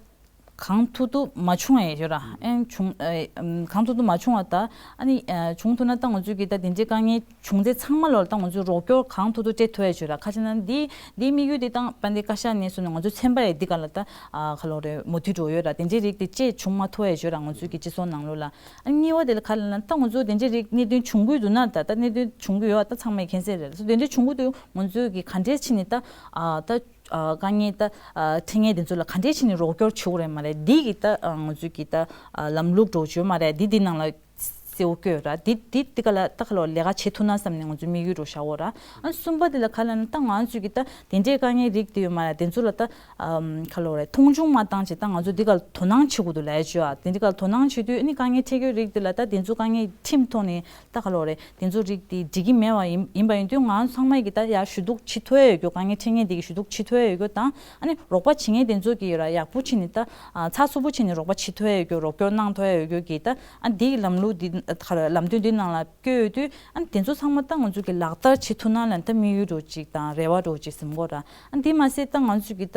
གང་ཐུབ་ཐུབ་མ་བྱུང་ཡས་ཡོད་ར། ཨེ་བྱུང་ཨེ་ཨམ་གང་ཐུབ་ཐུབ་མ་བྱུང་བ་ད། ཨ་ནི་ཨ་བྱུང་ཐུབ་ན་ད་ང་ཚོས་ཀྱི་ད་དེ་འདྲའི་དཀའ་ངལ་བྱུང་ཚེ་ཚང་མ་ལོར་ད་ང་ཚོས་རོགས་སྐྱོར་གང་ཐུབ་ཐུབ་སྤྲད་ཐུབ་ཡས་ཡོད་ར། ཁ་ཅིག་ན་འདི་འདིའི་དམིགས་ཡུལ་དེ་ད་དཔལ་ལྡན་བཀའ་ཤག་ནས་བཟུང་ནས་ང་ཚོ་ཚན་པ་ཡས་འདི་ག་ལ་ད་ཨ་ག་ལོ་རེད་མོས་མཐུན་འགྲོ་ཡོད་ར། དེ་འདྲའི་རིགས་དེ་ཅིག་བྱུང་མ་ཐུབ་ཡས་ཡོད་ར། ང་ཚོས་ཀྱི་སྤྱི་ཚོགས་ནང་ལོགས་ལ། ཨ་གཉིས་པ་དེ་ལ་ག་ལ་ན་ད་ང་ཚོ་དེ་འདྲའི་རིགས་གནད་དོན་བྱུང་གི་འདུག་ན། ད་ད་གནད་དོན་བྱུང་གི་ཡོད་པ་ད་ཚང་མས་མཁྱེན་གསལ་རེད། སོ་དེ་འདྲའི་བྱུང་གི་འདུག་ང་ཚོས་ཀྱི་ག་འདྲས་བྱས་ནས་ད་ཨ་ད་ཨ་དཀའ་ངལ་ད་ཨ་འཕྲད་མཁན་དེ་ཚོ་ལ་ག་འདྲས་བྱས་ནས་རོགས་སྐྱོར་བྱེད་དགོས་རེད་མ་རེད། འདི་གི་ད་ཨ་ང་ཚོས་ཀྱི་ད་ཨ་ལམ་ལུགས་འགྲོ་བཅུག་མ་རེད། འདི་འདི་ནང་ལ་གསལ་བོ་བཀོད་ར། འདི་འདི་འདི་ག་ལ་ད་ག་ལོ་ལས་ཀ་བྱེད་ཐུབ་ན་བསམ་ནས་ང་ཚོས་དམིགས་ཡུལ་འགྲོ་བཞག་འོ་ར། ཨ་གསུམ་པ་དེ་ལ་ག་ལ་ན་ད་ང་ཚོས་ཀྱི་ད་དེ་འདྲའི་དཀའ་ངལ་རིགས་དེ་ཡོད་མ་རེད། དེ་ཚོ་ལ་ད་ཨམ་ག་ལོ་རེད། མཐོང་ཆུང་མ་བཏང་བྱས་ད་ང་ཚོ་འདི་ག་ལ་དོ་སྣང་བྱེད་དགོས་འདུག་ལབ་ཡ་བྱོས་ཨ། དེ་འདི་ག་ལ་དོ་སྣང་བྱེད་དུས་ཨ་ནི་དཀའ་ངལ་འཕྲད་རྒྱུ་རིགས་དེ་ལ་ད་དེ་ཚོ་དཀའ་ངལ་ཁྲིམས་ཐོག་ནས་ད་ག་ལོ་རེད། དེ་ཚོ་རིགས་དེ་འགྲིག་གི་མེད་པ་ཡིན་ཡིན་པ་ཡིན་དུས་ང་ཚང་མ་གི་ད་ཡར་ཞུ་གཏུག་བྱེད་ཐུབ་ཡ་ཡོད་རྒྱུ། དཀའ་ངལ་འཕྲད་མཁན་དེ་གི་ཞུ་གཏུག་བྱེད་ཐུབ་ཡ་ཡོད་རྒྱུ་དང་ཨ་ནི་རོགས་པ་བྱེད་མཁན་དེ་ཚོ་གི་ཡོད་ར། ཡག་པོ་བྱས་ནས་ད་ཚགས་ཚུད་པོ་བྱས་ནས་རོགས་པ་བྱེད་ཐུབ་ཡ་ཡོད་རྒྱུ། རོགས་སྐྱོར་གནང་ཐུབ་ཡ་ཡོད་རྒྱུ་གི་ད་ཨ་འདི་གི་ལམ་ལུགས་འདི་ཨ་ག་རེ་ལམ་སྟོན་འདི་ནང་ལ་བཀོད་ཡོད་དུས་ཨ་ནི་དེ་ཚོ་ཚང་མ་ད་ང་ཚོ་གི་ལག་བསྟར་བྱེད་ཐུབ་ན་ལ་ད་དམིགས་ཡུལ་འགྲོ་ཅིག་དང་རེ་བ་འགྲོ་ཅིག་ཟིན་གོ་ར། ཨ་འདི་མ་ཟད་ད་ང་ཚོ་གི་ད་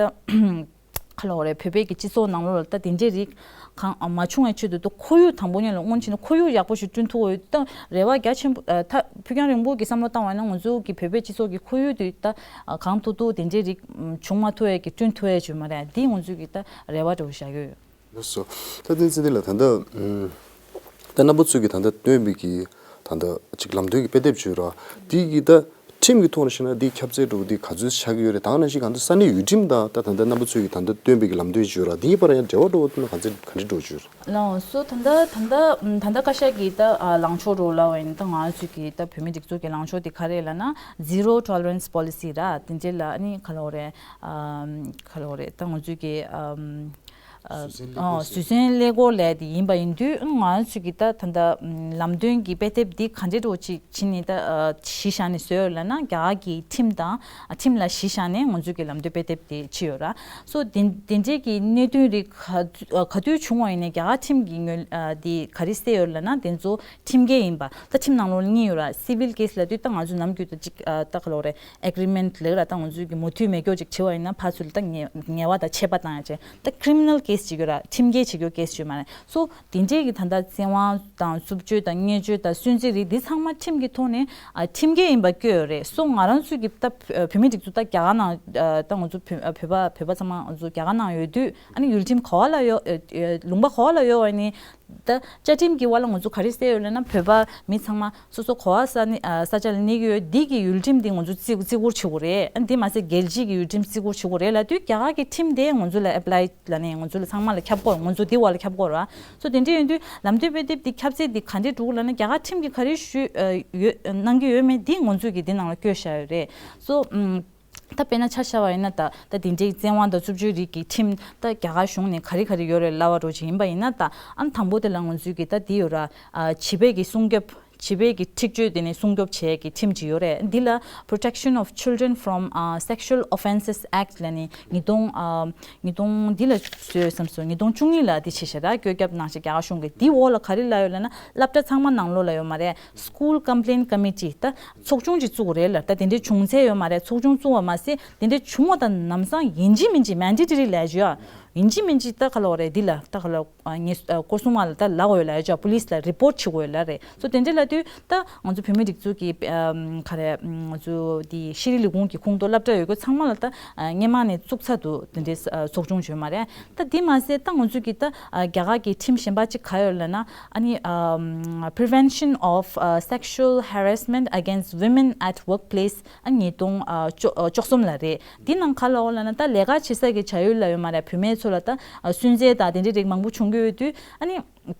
ག་ལ་བ་རེད། བོད་པའི་གི་སྤྱི་ཚོགས་ནང་ལོགས་ལ་ད་དེ་འདྲའི་རིགས་གང་ཨ་མ་བྱུང་བའི་ཆེད་དུ་ད་ཁོར་ཡུག་དང་པོ་ཉིད་ལ་སྔོན་ཆད་ནས་ཁོར་ཡུག་ཡག་པོ་ཞིག་བསྐྲུན་ཐུབ་འོས་ད་རེ་བ་རྒྱ་ཆེན་པོ་ཨ་ད་ཕུགས་རྒྱང་རིང་པོ་གི་བསམ་བློ་བཏང་བ་ན་ང་ཚོ་གི་བོད་པའི་སྤྱི་ཚོགས་ཀྱི་ཁོར་ཡུག་དེ་ད་ཨ་གང་ཐུབ་ཐུབ་དེ་འདྲའི་རིགས་བྱུང་མ་ཐུབ་ཡས་ཀྱི་བསྐྲུན་ཐུབ་ཡས་བྱུང་མ་རེད། འདི་ང་ཚོ་གི་ད་རེ་བ་འདྲ་བོ་བཞག་གི་ཡོད། ལགས་སོ། ད་བསྟན་འཛིན་ཚེ་བརྟན་ལགས། ད་ལྟ་ཨུམ་ད་རྣམ་པ་ཚོས་ཀྱིས་ད་ལྟ་བཏོན་པའི་གི་ད་ལྟ་ཅིག་ལམ་སྟོན་གྱི་དཔེ་དེབ་བརྗོད་ར། འདི་གི་ད་ཁྲིམས་ཀྱི་ཐོག་ནས་བཤད་ན་འདི་ཁྱབ་ཚད་འགྲོ་གི་འདི་ག་ཚོད་ཆགས་ཀྱི་ཡོད་རེད། དེ་ནང་བཞིན་གང་ལྟར་ས་གནས་ཡུལ་ཁྲིམས་དང་ད་ད་ལྟ་རྣམ་པ་ཚོས་ཀྱིས་ད་ལྟ་བཏོན་པའི་གི་ལམ་སྟོན་བརྗོད་ར། འདིའི་བར་ཡང་འབྲེལ་བ་འགྲོ་བ་ཐུབ་ན་ག་ཚོད་ག་འདྲས་འགྲོ་བརྗོད་ར། ལགས་སོ། ད་ལྟ་ད་ལྟ་ཨུམ་ད་ལྟ་བཀའ་ཤག་གིས་ད་ཨ་ལངས་ཕྱོགས་རོགས་ལ་བ་ཡིན་ད་ང་ཚོས་ཀྱིས་ད་བོད་མི་སྒྲིག་འཛུགས་ཀྱི་ལངས་ཕྱོགས་དེ་ག་རེ་ལབ་ན་zero tolerance policy ར། དེ་འདྲས་ལ་ཨ་ནི་ག་ལ་བ་རེད། ཨམ་ག་ལ་བ་རེད། ད་ང་ཚོས་ཀྱིས་ཨམ་ཨ་སུད་སི་ཨ་སུད་སིའི་ཀླད་ཀོར་ལས་དེ་ཡིན་པ་ཡིན་དུས་ང་ཚོས་ཀྱིས་ད་ད་ལྟ་ལམ་སྟོན་གྱི་དཔེ་དེབ་འདི་ག་འདྲས་འགྲོ་ཅིག་བྱིན་ནས་ད་ཨ་གཞི་བཞག་ནས་བཟོས་ཡོད་ལབ་ན་རྒྱ་གར་གྱི་ཁྲིམས་དང་ཨ་ཁྲིམས་ལ་གཞི་བཞག་ནས་ང་ཚོས་ཀྱི་ལམ་སྟོན་དཔེ་དེབ་དེ་ཕྱེ་ཡོད་ར། སོ་དེ་དེ་འདྲས་ཀྱི་གནད་དོན་རིགས་ག་ག་དུས་བྱུང་བ་ཡིན་ནའི་རྒྱ་གར་ཁྲིམས་ཀྱི་ངོས་ཨ་དེ་ག་རེ་གསལ་ཡོད་ལབ་ན་དེ་ཚོ་ཁྲིམས་འགལ་ཡིན་པ། ད་ཁྲིམས་ནང་ལོགས་ལ་གཉིས་ཡོད་ར། civil case ལབ་དུས་ད་ང་ཚོས་ནམ་རྒྱུན་ད་ཅིག་ཨ་ད་ག་ལ་བ་རེད། agreement ལབ་ར། ད་ང་ཚོས་ཀྱི་མོས་མཐུན་མེད་སྐྱོར་ཅིག་བྱེད་པ་ཡིན་ན་ཕར་ཚུར་ལ་ད་ཉེས་ཉེས་པ་དང་ཆད་པ་བཏང་ཡ་བྱས། ད་criminal case ཅིག་ཡོད་ར། ཁྲིམས་འགལ་བྱེད་སྐྱོར་case ཅིག་ཡོད་མ་རེད། སོ་དེ་འདྲས་ཀྱི་ད་ལྟ་བཙན་དབང་དང་རྩུབ་སྤྱོད་དང་བརྙས་བཅོས་དང་སུན་གཙེར་རིགས་འདི་ཚང་མ་ཁྲིམས་ཀྱི་ཐོག་ནས་ཨ་ཁྲིམས་འགལ་ཡིན་པ་བཀོད་ཡོད་རེད། སོ་ང་རང་ཚོས་ཀྱི་ད་བོད་མི་སྒྲིག་འཛུགས་ད་རྒྱ་གར་ནང་ཨ་ད་ང་ཚོ་བོད་བོད་པ་བོད་པ་ཚང་མ་ང་ཚོ་རྒྱ་གར་ནང་ཡོད་དུས་ཨ་ནི་ཡུལ་ཁྲིམས་ག་བ་ལ་ཡོད་ཨ་ཨ་ལུང་པ་ག་བ་ལ་ཡོད་པ་ནི། ད་བཅའ་ཁྲིམས་ཀྱི་བར་ལ་ང་ཚོ་ག་རེ་གསལ་ཡོད་ལབ་ན་བོད་པ་མི་ཚང་མ་སོ་སོ་ག་བ་ས་ནི་ཨ་ས་ཆ་ལ་གནས་ཀྱི་ཡོད། འདི་གི་ཡུལ་ཁྲིམས་འདི་ང་ཚོ་བརྩི་བརྩི་བཀུར་བྱེད་དགོས་རེད། ཨ་འདི་མ་ཟད་རྒྱལ་སྤྱི་གི་ཡུལ་ཁྲིམས་བརྩི་བཀུར་བྱེད་དགོས་རེད་ལབ་དུས་རྒྱ་གར་གྱི་ཁྲིམས་དེ་ང་ཚོ་ལ་apply ལབ་ནས་ང་ཚོ་ལ་ཚང་མ་ལ་ཁྱབ་དགོས། ང་ཚོ་འདི་བར་ལ་ཁྱབ་དགོས་ར། སོ་དེ་འདྲ་ཡིན་དུས་ལམ་སྟོན་དཔེ་དེབ་འདི་ཁྱབ་ཚད་འདི་ག་འདྲས་འགྲོ་གི་ལབ་ན་རྒྱ་གར་ཁྲིམས་ཀྱིས་ག་རེ་ཞུ་ཨ་ཡོད་གནང་གི་ཡོད་མེད་འདི་ང་ཚོས་ཀྱི་འདི་ནང་ལ་བཀོད་བཞག་ཡོད་རེད། སོ་ཨམ། ད་དཔེར་ན་ཆ་བཞག་པ་ཡིན་ན་ད་ད་དེ་འདྲའི་བཙན་དབང་དང་རྩུབ་སྤྱོད་རིགས་ཀྱི་ཁྲིམས་ད་རྒྱ་གར་གཞུང་ནས་ག་རེ་ག་རེ་ཡོད་རེད་ལབ་པ་འདྲ་ཅིག་ཡིན་པ་ཡིན་ན་ད་ཨ་ནི་དང་པོ་དེ་ལ་ང་ཚོས་ཀྱི་ད་འདི་ཡོད་ར། ཨ་བྱིས་པའི་གི་སྲུང་སྐྱོབ་བྱིས་པའི་གི་འཁྲིག་སྤྱོད་དེ་ནས་སྲུང་སྐྱོབ་བྱེད་ཀྱི་ཁྲིམས་ཅིག་ཡོད་རེད། འདི་ལ་Protection of Children from uh, Sexual Offences Act ལབ་ནས་ཉིས་སྟོང་ཨ་ཉིས་སྟོང་འདི་ལ་བཟོས་ཡོད་བསམ་སོང་། ཉིས་སྟོང་བཅུ་གཉིས་ལ་འདི་བྱས་ཤག་ར། བཀོད་ཁྱབ་གནང་ཤག་རྒྱ་གར་གཞུང་གིས། འདི་འོག་ལ་ག་རེ་ལབ་ཡོད་ལབ་ན་སློབ་གྲྭ་ཚང་མ་ནང་ལོགས་ལ་ཡོད་མ་རེད། School Complaint Committee ད་ཚོགས་ཆུང་ཅིག་བཙུགས་རེད་ལ། ད་དེ་འདྲའི་བྱུང་ཚད་ཡོད་མ་རེད། ཚོགས་ཆུང་བཙུགས་པ་མ་ཟད་དེ་འདྲའི་བྱུང་བ་དང་ལམ་སང་ཡིན་གཅིག་མིན་གཅིག་mandatory ལབ་ཡོད། ཡིན་གཅིག་མིན་གཅིག་ད་ག་ལ་བ་རེད། འདི་ལ་ད་ག་ལ་ཨ་ངས་ཨ་སྐོར་སྲུང་མ་ལ་ད་ལབ་དགོས་ལབ་ཡོད། police ལ་report བྱེད་དགོས་ལབ་རེད། སོ་དེ་འདྲ་ལབ་དུས་ད་ང་ཚོ་བོད་མི་སྒྲིག་འཛུགས་ཀྱི་ཨམ་ག་རེ་ང་ཚོ་དེ་ཤེས་རིག་ལས་ཁུངས་ཀྱི་ཁོངས་གཏོགས་སློབ་གྲྭ་ཡོད་རྒྱུ་ཚང་མ་ལ་ད་ཨ་སྔོན་མ་ནས་བཙུགས་ཚར་འདུག་དེ་འདྲའི་ཨ་ཚོགས་ཆུང་ཡོད་མ་རེད། ད་དེ་མ་ཟད་ད་ང་ཚོས་ཀྱི་ད་ཨ་རྒྱ་གར་གྱི་ཁྲིམས་གཞན་པ་གཅིག་ག་ཡོད་ལབ་ན་ཨ་ནི་ཨམ་Prevention of uh, Sexual Harassment Against Women at Workplace ཨ་ཉིས་སྟོང་ཨ་བཅུ་ཨ་བཅུ་གསུམ་ལ་རེད། འདི་ནང་ག་ལ་འོ་ལབ་ན་ད་ལས་ཀ་བྱེད་ས་གི་བྱ་ཡུལ་ལ་ཡོད་མ་རེད། བུད་མེད་ཚོ་ལ་ད་ཨ་སུན་གཙེར་དང་དེ་འདྲའི་རིགས་མང་པོ་བྱུང་གི་ཡོད་དུས་ཨ་ནི་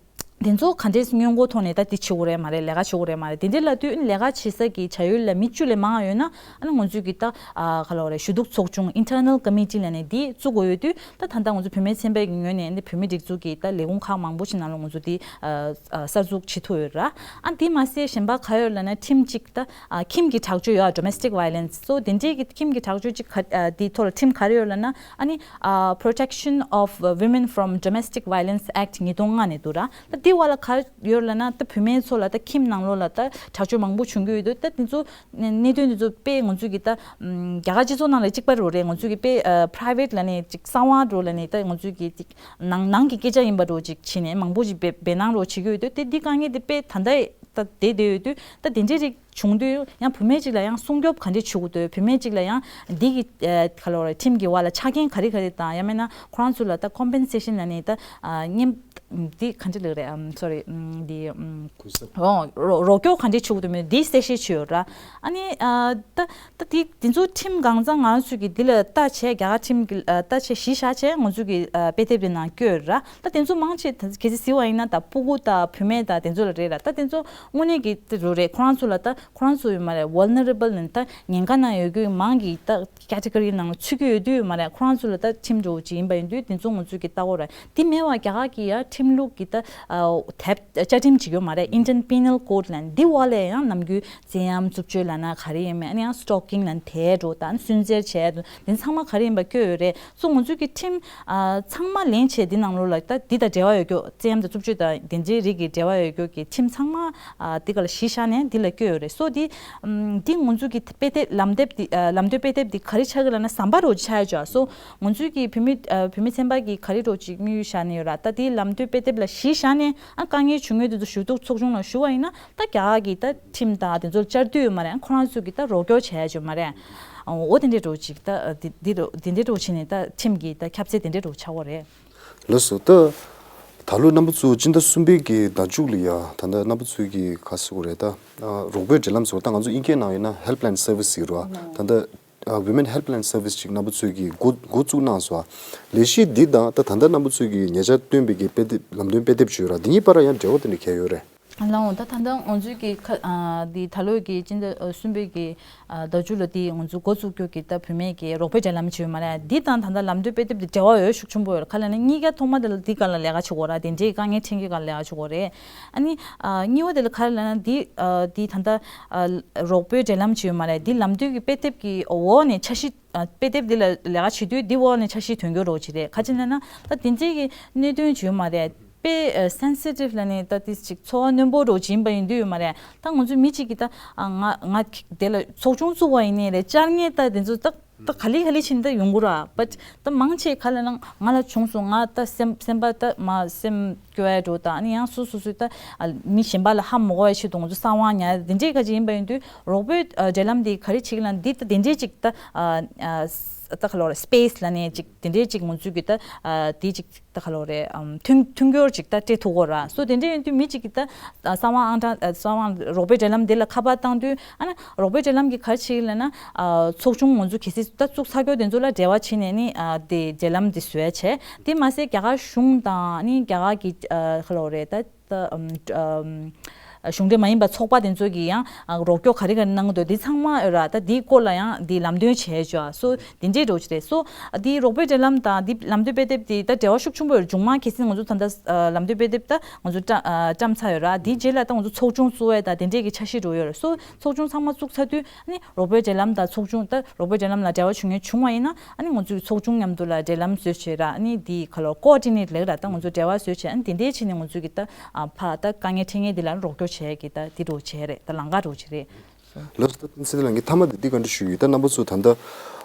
དེ་ཚོ་ག་འདྲས་སྔོན་འགོག་ཐོག་ནས་ད་དེ་བྱེད་དགོས་རེད་མ་རེད། ལས་ཀ་བྱེད་དགོས་རེད་མ་རེད། དེ་འདྲའི་ལབ་དུས་ཨ་ནི་ལས་ཀ་བྱེད་ས་གི་བྱ་ཡུལ་ལ་མི་བཅུ་ལས་མང་བ་ཡོད་ན་ཨ་ནི་ང་ཚོས་ཀྱི་ད་ཨ་ག་ལ་འོ་རེད། ཞུ་གཏུག་ཚོགས་ཆུང་Internal Committee ལབ་ནས་འདི་བཙུགས་དགོས་ཡོད་དུས་ད་ད་ལྟ་ང་ཚོ་བུད་མེད་ཚན་པའི་གི་ངོས་ནས་ཨ་ནི་བུད་མེད་སྒྲིག་འཛུགས་ཀྱི་ད་ལས་ཁུངས་ཁག་མང་པོ་ཞིག་ནང་ལ་ང་ཚོ་འདི་ཨ་ཨ་གསར་འཛུགས་བྱེད་ཐུབ་ཡོད་ར། ཨ་འདི་མ་ཟད་གཞན་པ་ག་ཡོད་ལབ་ན་ཁྲིམས་གཅིག་ད་ཨ་ཁྱིམ་གྱི་དྲག་སྤྱོད་ཡོད། Domestic Violence སོ་དེ་འདྲའི་གི་ཁྱིམ་གྱི་དྲག་སྤྱོད་ཅིག་ག་ཨ་དེའི་ཐོག་ལ་ཁྲིམས་ག་རེ་ཡོད་ལབ་ན་ཨ་ནི་ཨ་Protection of Women from Domestic Violence Act ཉིས་སྟོང་ལྔ་ནས་འདུག་ར། ད་དེ་ དེ་བ་ལ་ག་ཡོད་ལབ་ན། ད་བུད་མེད་ཚོ་ལ་ད་ཁྱིམ་ནང་ལོགས་ལ་ད་དྲག་སྤྱོད་མང་པོ་བྱུང་གི་ཡོད་དུས། ད་དེ་ཚོ་གནད་དོན་དེ་ཚོ་དཔེ་ང་ཚོས་ཀྱི་ད་ཨམ་རྒྱ་གར་སྤྱི་ཚོགས་ནང་ལ་གཅིག་པ་རེད། ང་ཚོས་ཀྱི་དཔེ་ཨ་private་ལབ་ནས་ཅིག་གསང་བ་འདྲ་ལབ་ནས། ད་ང་ཚོས་ཀྱི་ཅིག་ནང་ནང་གི་སྐད་ཆ་ཡིན་པ་འདྲ་ཅིག་བྱས་ནས་མང་པོ་ཅིག་བེད་བེད་སྣང་འདྲ་བྱེད་ཀྱི་ཡོད་དུས། དེ་འདི་དཀའ་ངལ་དེ་དཔེ་ད་ལྟ་ད་བསྡད་བསྡད་ཡོད་དུས། ད་དེ་འདྲའི་རིགས་བྱུང་དུས། ཡང་བུད་མེད་ཅིག་ལ་ཡང་སྲུང་སྐྱོབ་ག་འདྲས་བྱེད་དགོས་འདུག་བུད་མེད་ཅིག་ལ་ཡང་འདི་གི་ཨ་ག་ལབ་རེད། ཁྲིམས་ཀྱི་བར་ལ་ཆ་རྐྱེན་ག་རེ་ག་རེ་དང་། ཡང་མིན་ན་ཁོ་རང་ཚོ་ལ་ད་compensation་ལབ་ནས་ད་ཨ་མཉམ་འདི་ག་འདྲས་ལབ་རེད། ཨམ་sorry། ཨམ་འདི་ཨམ་གུན་གསབ། ཨོ་རོགས་རོགས་སྐྱོར་ག་འདྲས་བྱེད་དགོས་འདུག་མིན་འདི་གསལ་བཤད་བྱས་ཡོད་ར། ཨ་ནི་ཨ་ད་ད་དེ་དེ་ཚོ་ཁྲིམས་གང་ཚང་ང་རང་ཚོས་ཀྱི་འདི་ལ་ལྟ་བྱས། རྒྱ་གར་ཁྲིམས་ཀྱི་ཨ་ལྟ་བྱས་གཞི་བཞག་བྱས་ང་ཚོས་ཀྱི་ཨ་དཔེ་དེབ་དེ་ནང་བཀོད་ཡོད་ར། ད་དེ་ཚོ་མང་ཆེ་ད་གལ་སྲིད་གཟིགས་པ་ཡིན་ན་ད་སྤུ་གུ་དང་བུད་མེད་དང་དེ་ཚོ་ལ་རེད་ར། ད་དེ་ཚོ་དངོས་གནས་ཀྱི་དེ་རུ་རེད། ཁོ་རང་ཚོ་ལ་ད་ཁོ་རང་ཚོ་ཡོད་མ་རེད། vulnerable་ནི་ད་ཉེན་ཁ་ནང་ཡོད་རྒྱུ་མང་གི་ད་category་ནང་ལ་ཚུད་ཀྱི་ཡོད་དུས་ཡོད་མ་རེད། ཁོ་རང་ཚོ་ལ་ད་ཁྲིམས་འདྲ་བོ་ཅིག་ཡིན་པ་ཡིན་དུས། དེ་ཚོ་ང་ཚོས་ཀྱི་ལྟ་དགོས་རེད། དེ་མེད་པ་རྒྱ་གར་གྱི་ཡ་ཁྲིམས་ལུགས་ཀྱི་ད་ཨ་དེབ་བཅའ་ཁྲིམས་ཅིག་ཡོད་མ་རེད། Indian Penal Code་ལབ་ནས། འདི་བ་ལས་ཡང་ནམ་རྒྱུན་བཙན་གཡེམ་རྩུབ་སྤྱོད་ལབ་ན་ག་རེ་ཡིན་མིན། ཨ་ནི་ཡང་stalking་ལབ་ནས་དེད་འགྲོ་དང་སུན་གཙེར་བྱས་འགྲོ། དེ་ཚང་མ་ག་རེ་ཡིན་པ་བཀོད་ཡོད་རེད། སོ་ང་ཚོས་ཀྱི་ཁྲིམས་ཨ་ཚང་མ་ལེན་བྱས་འདི་ནང་ལོགས་ལ་ད་འདི་དང་འབྲེལ་བ་ཡོད་རྒྱུ། བཙན་གཡེམ་དང་རྩུབ་སྤྱོད་དང་དེ་འདྲའི་རིགས་ཀྱི་འབྲེལ་བ་ཡོད་རྒྱུ་གི་ཁྲིམས་ཚང་མ་ཨ་འདི་ག་ལ་གཞི་བཞག་ནས་འདི་ལ་བཀོད་ཡོད་རེད། སོ་འདི་ཨམ་འདི་ང་ཚོས་ཀྱི་དཔེ་དེབ་ལམ་དེབ་འདི་ཨ་ལམ་སྟོན་དཔེ་དེབ་འདི་ག་རེ་ཆགས་ཀྱི་ལབ་ན་ཟམ་པ་རོ་ཆགས་ཡོད་ཅོག་སོ་ང་ཚོས་ཀྱི་བུད་མེད་ཨ་བུད་མེད་ཚན་པ་གིས་ག་རེ་རོ་ཅིག་དམིགས་ཡུལ་བཞག་ནས་ཡོད་ར། ད་འདི་ལམ་སྟོན་དཔེ་དེབ་ལ་གཞི་བཞག་ནས་ཨ་དཀའ་ངལ་བྱུང་ཡོད་དེ་ཚོ་ཞུ་གཏུག་ཚོགས་ཆུང་ལ་ཞུ་བ་ཡིན་ན། ད་རྒྱ་གར་གྱི་ད་ཁྲིམས་དང་དེ་ཚོར་བཅར་དུས་ཡོད་མ་རེད། ཁོ་རང་ཚོ་གི་ད་རོགས་སྐྱོར་བྱས་ཡོད་མ་རེད། འོ་དེ་འདྲའི་རོ་ཅིག་ད་འདི་འདི་རོ་འདི་འདྲའི་རོ་བྱས་ནས་ད་ཁྲིམས་ཀྱི་ད་ཁྱབ་ཚད་དེ་འདྲའི་རོ་ཆགས་ཡོད་རེད། ལགས་སོ། ད་ད་ལོ་རྣམ་པ་ཚོ་སྤྱི་ཟླ་གསུམ་པའི་གི་ཟླ་མཇུག་ལ་ཡ། ད་ལྟ་རྣམ་པ་ཚོའི་གི་ག་ཟེར་དགོས་རེད། ད་ཨ་རོགས་པའི་འབྲེལ་ལམ་ཟེར་བ། ད་ང་ཚོ་དབྱིན་སྐད་ནང་ཡིན་ན་Helpline Service་ཟེར་གི་རེད་བ། ད་ལྟ་ཨ་Women Helpline Service་ཅིག་རྣམ་པ་ཚོས་གི་འགོ་འགོ་བཙུགས་གནང་སོང་། ལས་གཞི་འདི་དང་ད་ད་ལྟ་རྣམ་པ་ཚོས་གི་ཉེ་ཆར་བཏོན་པའི་གི་དཔེ་དེབ་ལམ་སྟོན་དཔེ་དེབ་བརྗོད་ར། འདི་གཉིས་བར་ཡང་འབྲེལ་བ་དེ་འདྲ་གང་ཡོད་རེད། ལགས་འོང་། ད་ད་ལྟ་ང་ཚོའི་གི་ཁ་ཨ་འདི་ད་ལོའི་གི་སྤྱི་ཟླ་ཨ་གསུམ་པའི་གི་ཨ་ཟླ་མཇུག་ལ་འདི་ང་ཚོ་འགོ་བཙུགས་རྒྱུ་གི་ད་བུད་མེད་ཀྱི་རོགས་པའི་འབྲེལ་ལམ་ཅིག་ཡོད་མ་རེད། འདི་དང་ད་ལྟ་ལམ་སྟོན་དཔེ་དེབ་འདི་འབྲེལ་བ་ཡོད་ཤུགས་ཆེན་པོ་ཡོད་རེད། ག་ལབ་ན་གཉིས་ཀ་ཐོག་མ་དེ་ལ་འདི་སྒང་ལ་ལས་ཀ་བྱེད་དགོས་ར། དེ་འདྲའི་དཀའ་ངལ་འཕྲད་མཁན་སྒང་ལ་ལས་ཀ་བྱེད་དགོས་རེད། ཨ་ནི་ཨ་གཉིས་པ་དེ་ལ་ག་རེ་ལབ་ན། འདི་ཨ་འདི་ད་ལྟ་ཨ་རོགས་པའི་འབྲེལ་ལམ་ཅིག་ཡོད་མ་རེད། འདི་ལམ་སྟོན་གྱི་དཔེ་དེབ་ཀྱི་འོག་ནས་འཆར་གཞི་ཨ་དཔེ་དེབ་འདི་ལ་ལས་ཀ་བྱེད་དུས་འདི་འོག་ནས་འཆར་གཞི་དོན་འཁྱོལ་རོགས་བྱེད་རེད། ག་ཅི་ལབ་ན་ད་དེ་འདྲའི་གི་གནད་དོན་ཅིག་ཡོད་མ་རེད། དཔེ་ཨ་sensitive་ལབ་ནས་ད་དེ་ཅིག་ཚོར་བ་རྣོན་པོ་རོ་ཅིག་ཡིན་པ་ཡིན་དུས་ཡོད་མ་རེད། ད་ང་ཚོ་མི་གཅིག་གིས་ད་ཨ་ང་ང་དེ་ལ་ཚོགས་ཆུང་བཙུགས་པ་ཡིན་ནའི་རེད། བཅར་མཁན་ད་དེ་ཚོ་ད་ད་ག་ལེ་ག་ལེ་ཕྱིན་ད་ཡོང་གི་ར། But་ད་མང་ཆེ་ག་ལབ་ན་ང་ལ་བྱུང་སོང་། ང་ད་སེམས་སེམས་པ་ད་མ་སེམས་སྐྱོ་བ་འགྲོ་དང་། ཨ་ནི་ཡང་སོ་སོ་སོའི་ད་ཨ་མི་གཞན་པ་ལ་ཧ་མ་གོ་བའི་ཆེད་དུ་ང་ཚོ་གསང་བ་ཉར་དེ་འདྲའི་ག་ཅིག་ཡིན་པ་ཡིན་དུས། རོགས་པའི་ཨ་འབྲེལ་ལམ་འདི་ག་རེ་བྱེད་ཀྱི་ལབ་ན། འདི་ད་དེ་འདྲའི་ཅིག་ད་ཨ་ཨ་ད་ག་ལབ་རེད། space་ལབ་ནས་ཅིག་དེ་འདྲའི་ཅིག་ང་ཚོས་ཀྱི་ད་ཨ་དེ་ཅིག་ད་ག་ལབ་རེད། ཨམ་མཐུན་མཐུན་འགྱུར་ཅིག་ད་སྤྲད་ཐུབ་ཀྱི་ཡོད་ར། སོ་དེ་འདྲ་ཡིན་དུས་མི་གཅིག་གིས་ད་ཨ་གསང་བ་ཨང་གྲངས་ཨ་གསང་བ་རོགས་པའི་འབྲེལ་ལམ་དེ་ལ་ཁ་པར་བཏང་དུས། ཨ་ནི་རོགས་པའི་འབྲེལ་ལམ་གྱིས་ག་རེ་བྱེད་ཀྱི་ལབ་ན། ཨ་ཚོགས་ཆུང་ང་ཚོ་གལ་སྲིད་ད་བཙུགས་ཚར་རྒྱུ་དེ་ཚོ་ལ་འབྲེལ་བ་བྱས་ནས་ནི་ཨ་དེ་འབྲེལ་ལམ་དེ་བཟོས་བྱས། དེ་མ་ཟད་རྒྱ་གར་གཞུང་དང་ནི་རྒྱ་གར་གྱི་ཨ་ག་ལབ་རེད། ད་ད་ཨམ་ཨམ་གཞུང་འབྲེལ་མ་ཡིན་པ་ཚོགས་པ་དེ་ཚོ་གིས་ཡང་ཨ་རོགས་སྐྱོར་ག་རེ་ག་རེ་གནང་གི་འདུག་དེ་ཚང་མ་ཡོད་ར། ད་དེའི་སྐོར་ལ་ཡང་དེ་ལམ་སྟོན་བྱས་བྱས། སོ་དེ་འདྲའི་རོགས་ཅིག་རེད། སོ་འདི་རོགས་པའི་འབྲེལ་ལམ་དང་འདི་ལམ་སྟོན་དཔེ་དེབ་དེ་ད་འབྲེལ་བ་ཤུགས་ཆེན་པོ་ཡོད་རེད། མཇུག་མ་གལ་སྲིད་ང་ཚོ་ད་ལྟ་ཨ་ལམ་སྟོན་དཔེ་དེབ་ད་ང་ཚོ་བཀྲམ་ཨ་བཀྲམ་ཚར་ཡོད་ར། དེའི་རྗེས་ལ་ད་ང་ཚོ་ཚོགས་ཆུང་བཙུགས་ཡས་ད་དེ་འདྲའི་གི་འཆར་གཞི་འགྲོ་ཡོད་རེད། སོ་ཚོགས་ཆུང་ཚང་མ་བཙུགས་ཚར་དུས་ཨ་ནི་རོགས་པའི་འབྲེལ་ལམ་དང་ཚོགས་ཆུང་ད་རོགས་པའི་འབྲེལ་ལམ་ལ་འབྲེལ་བ་བྱུང་མཁན་བྱུང་བ་ཡིན་ན། ཨ་ནི་ང་ཚོའི་ཚོགས་ཆུང་མཉམ་དུ་ལ་འབྲེལ་ལམ་བཟོས་བྱས་ར། ཨ་ནི་འདི་ག་ལབ་coordinate་ལབ་ར། ད་ང་ཚོ་འབྲེལ་བ་བཟོས་བྱས། ཨ་ནི་དེ་འདྲའི་ཕྱིན་ནས་ང་ཚོ་གི་ད་ཨ་ཕ་ད་དཀའ་ངལ་འཕྲད་མཁན་འདི་ལ་རོགས་སྐྱོར་བྱས་ཀྱི་ད་འདི་རོགས་བྱས་རེད། ད་ལམ་ཁ་རོགས་བྱས་རེད། ལགས་སོ། ད་བསྟན་འཛིན་ལགས་ངས་མཐའ་མ་དེ་འདི་ག་འདྲ་ཞུ་ཡི། ད་རྣམ་པ་ཚོ་ད་ལྟ་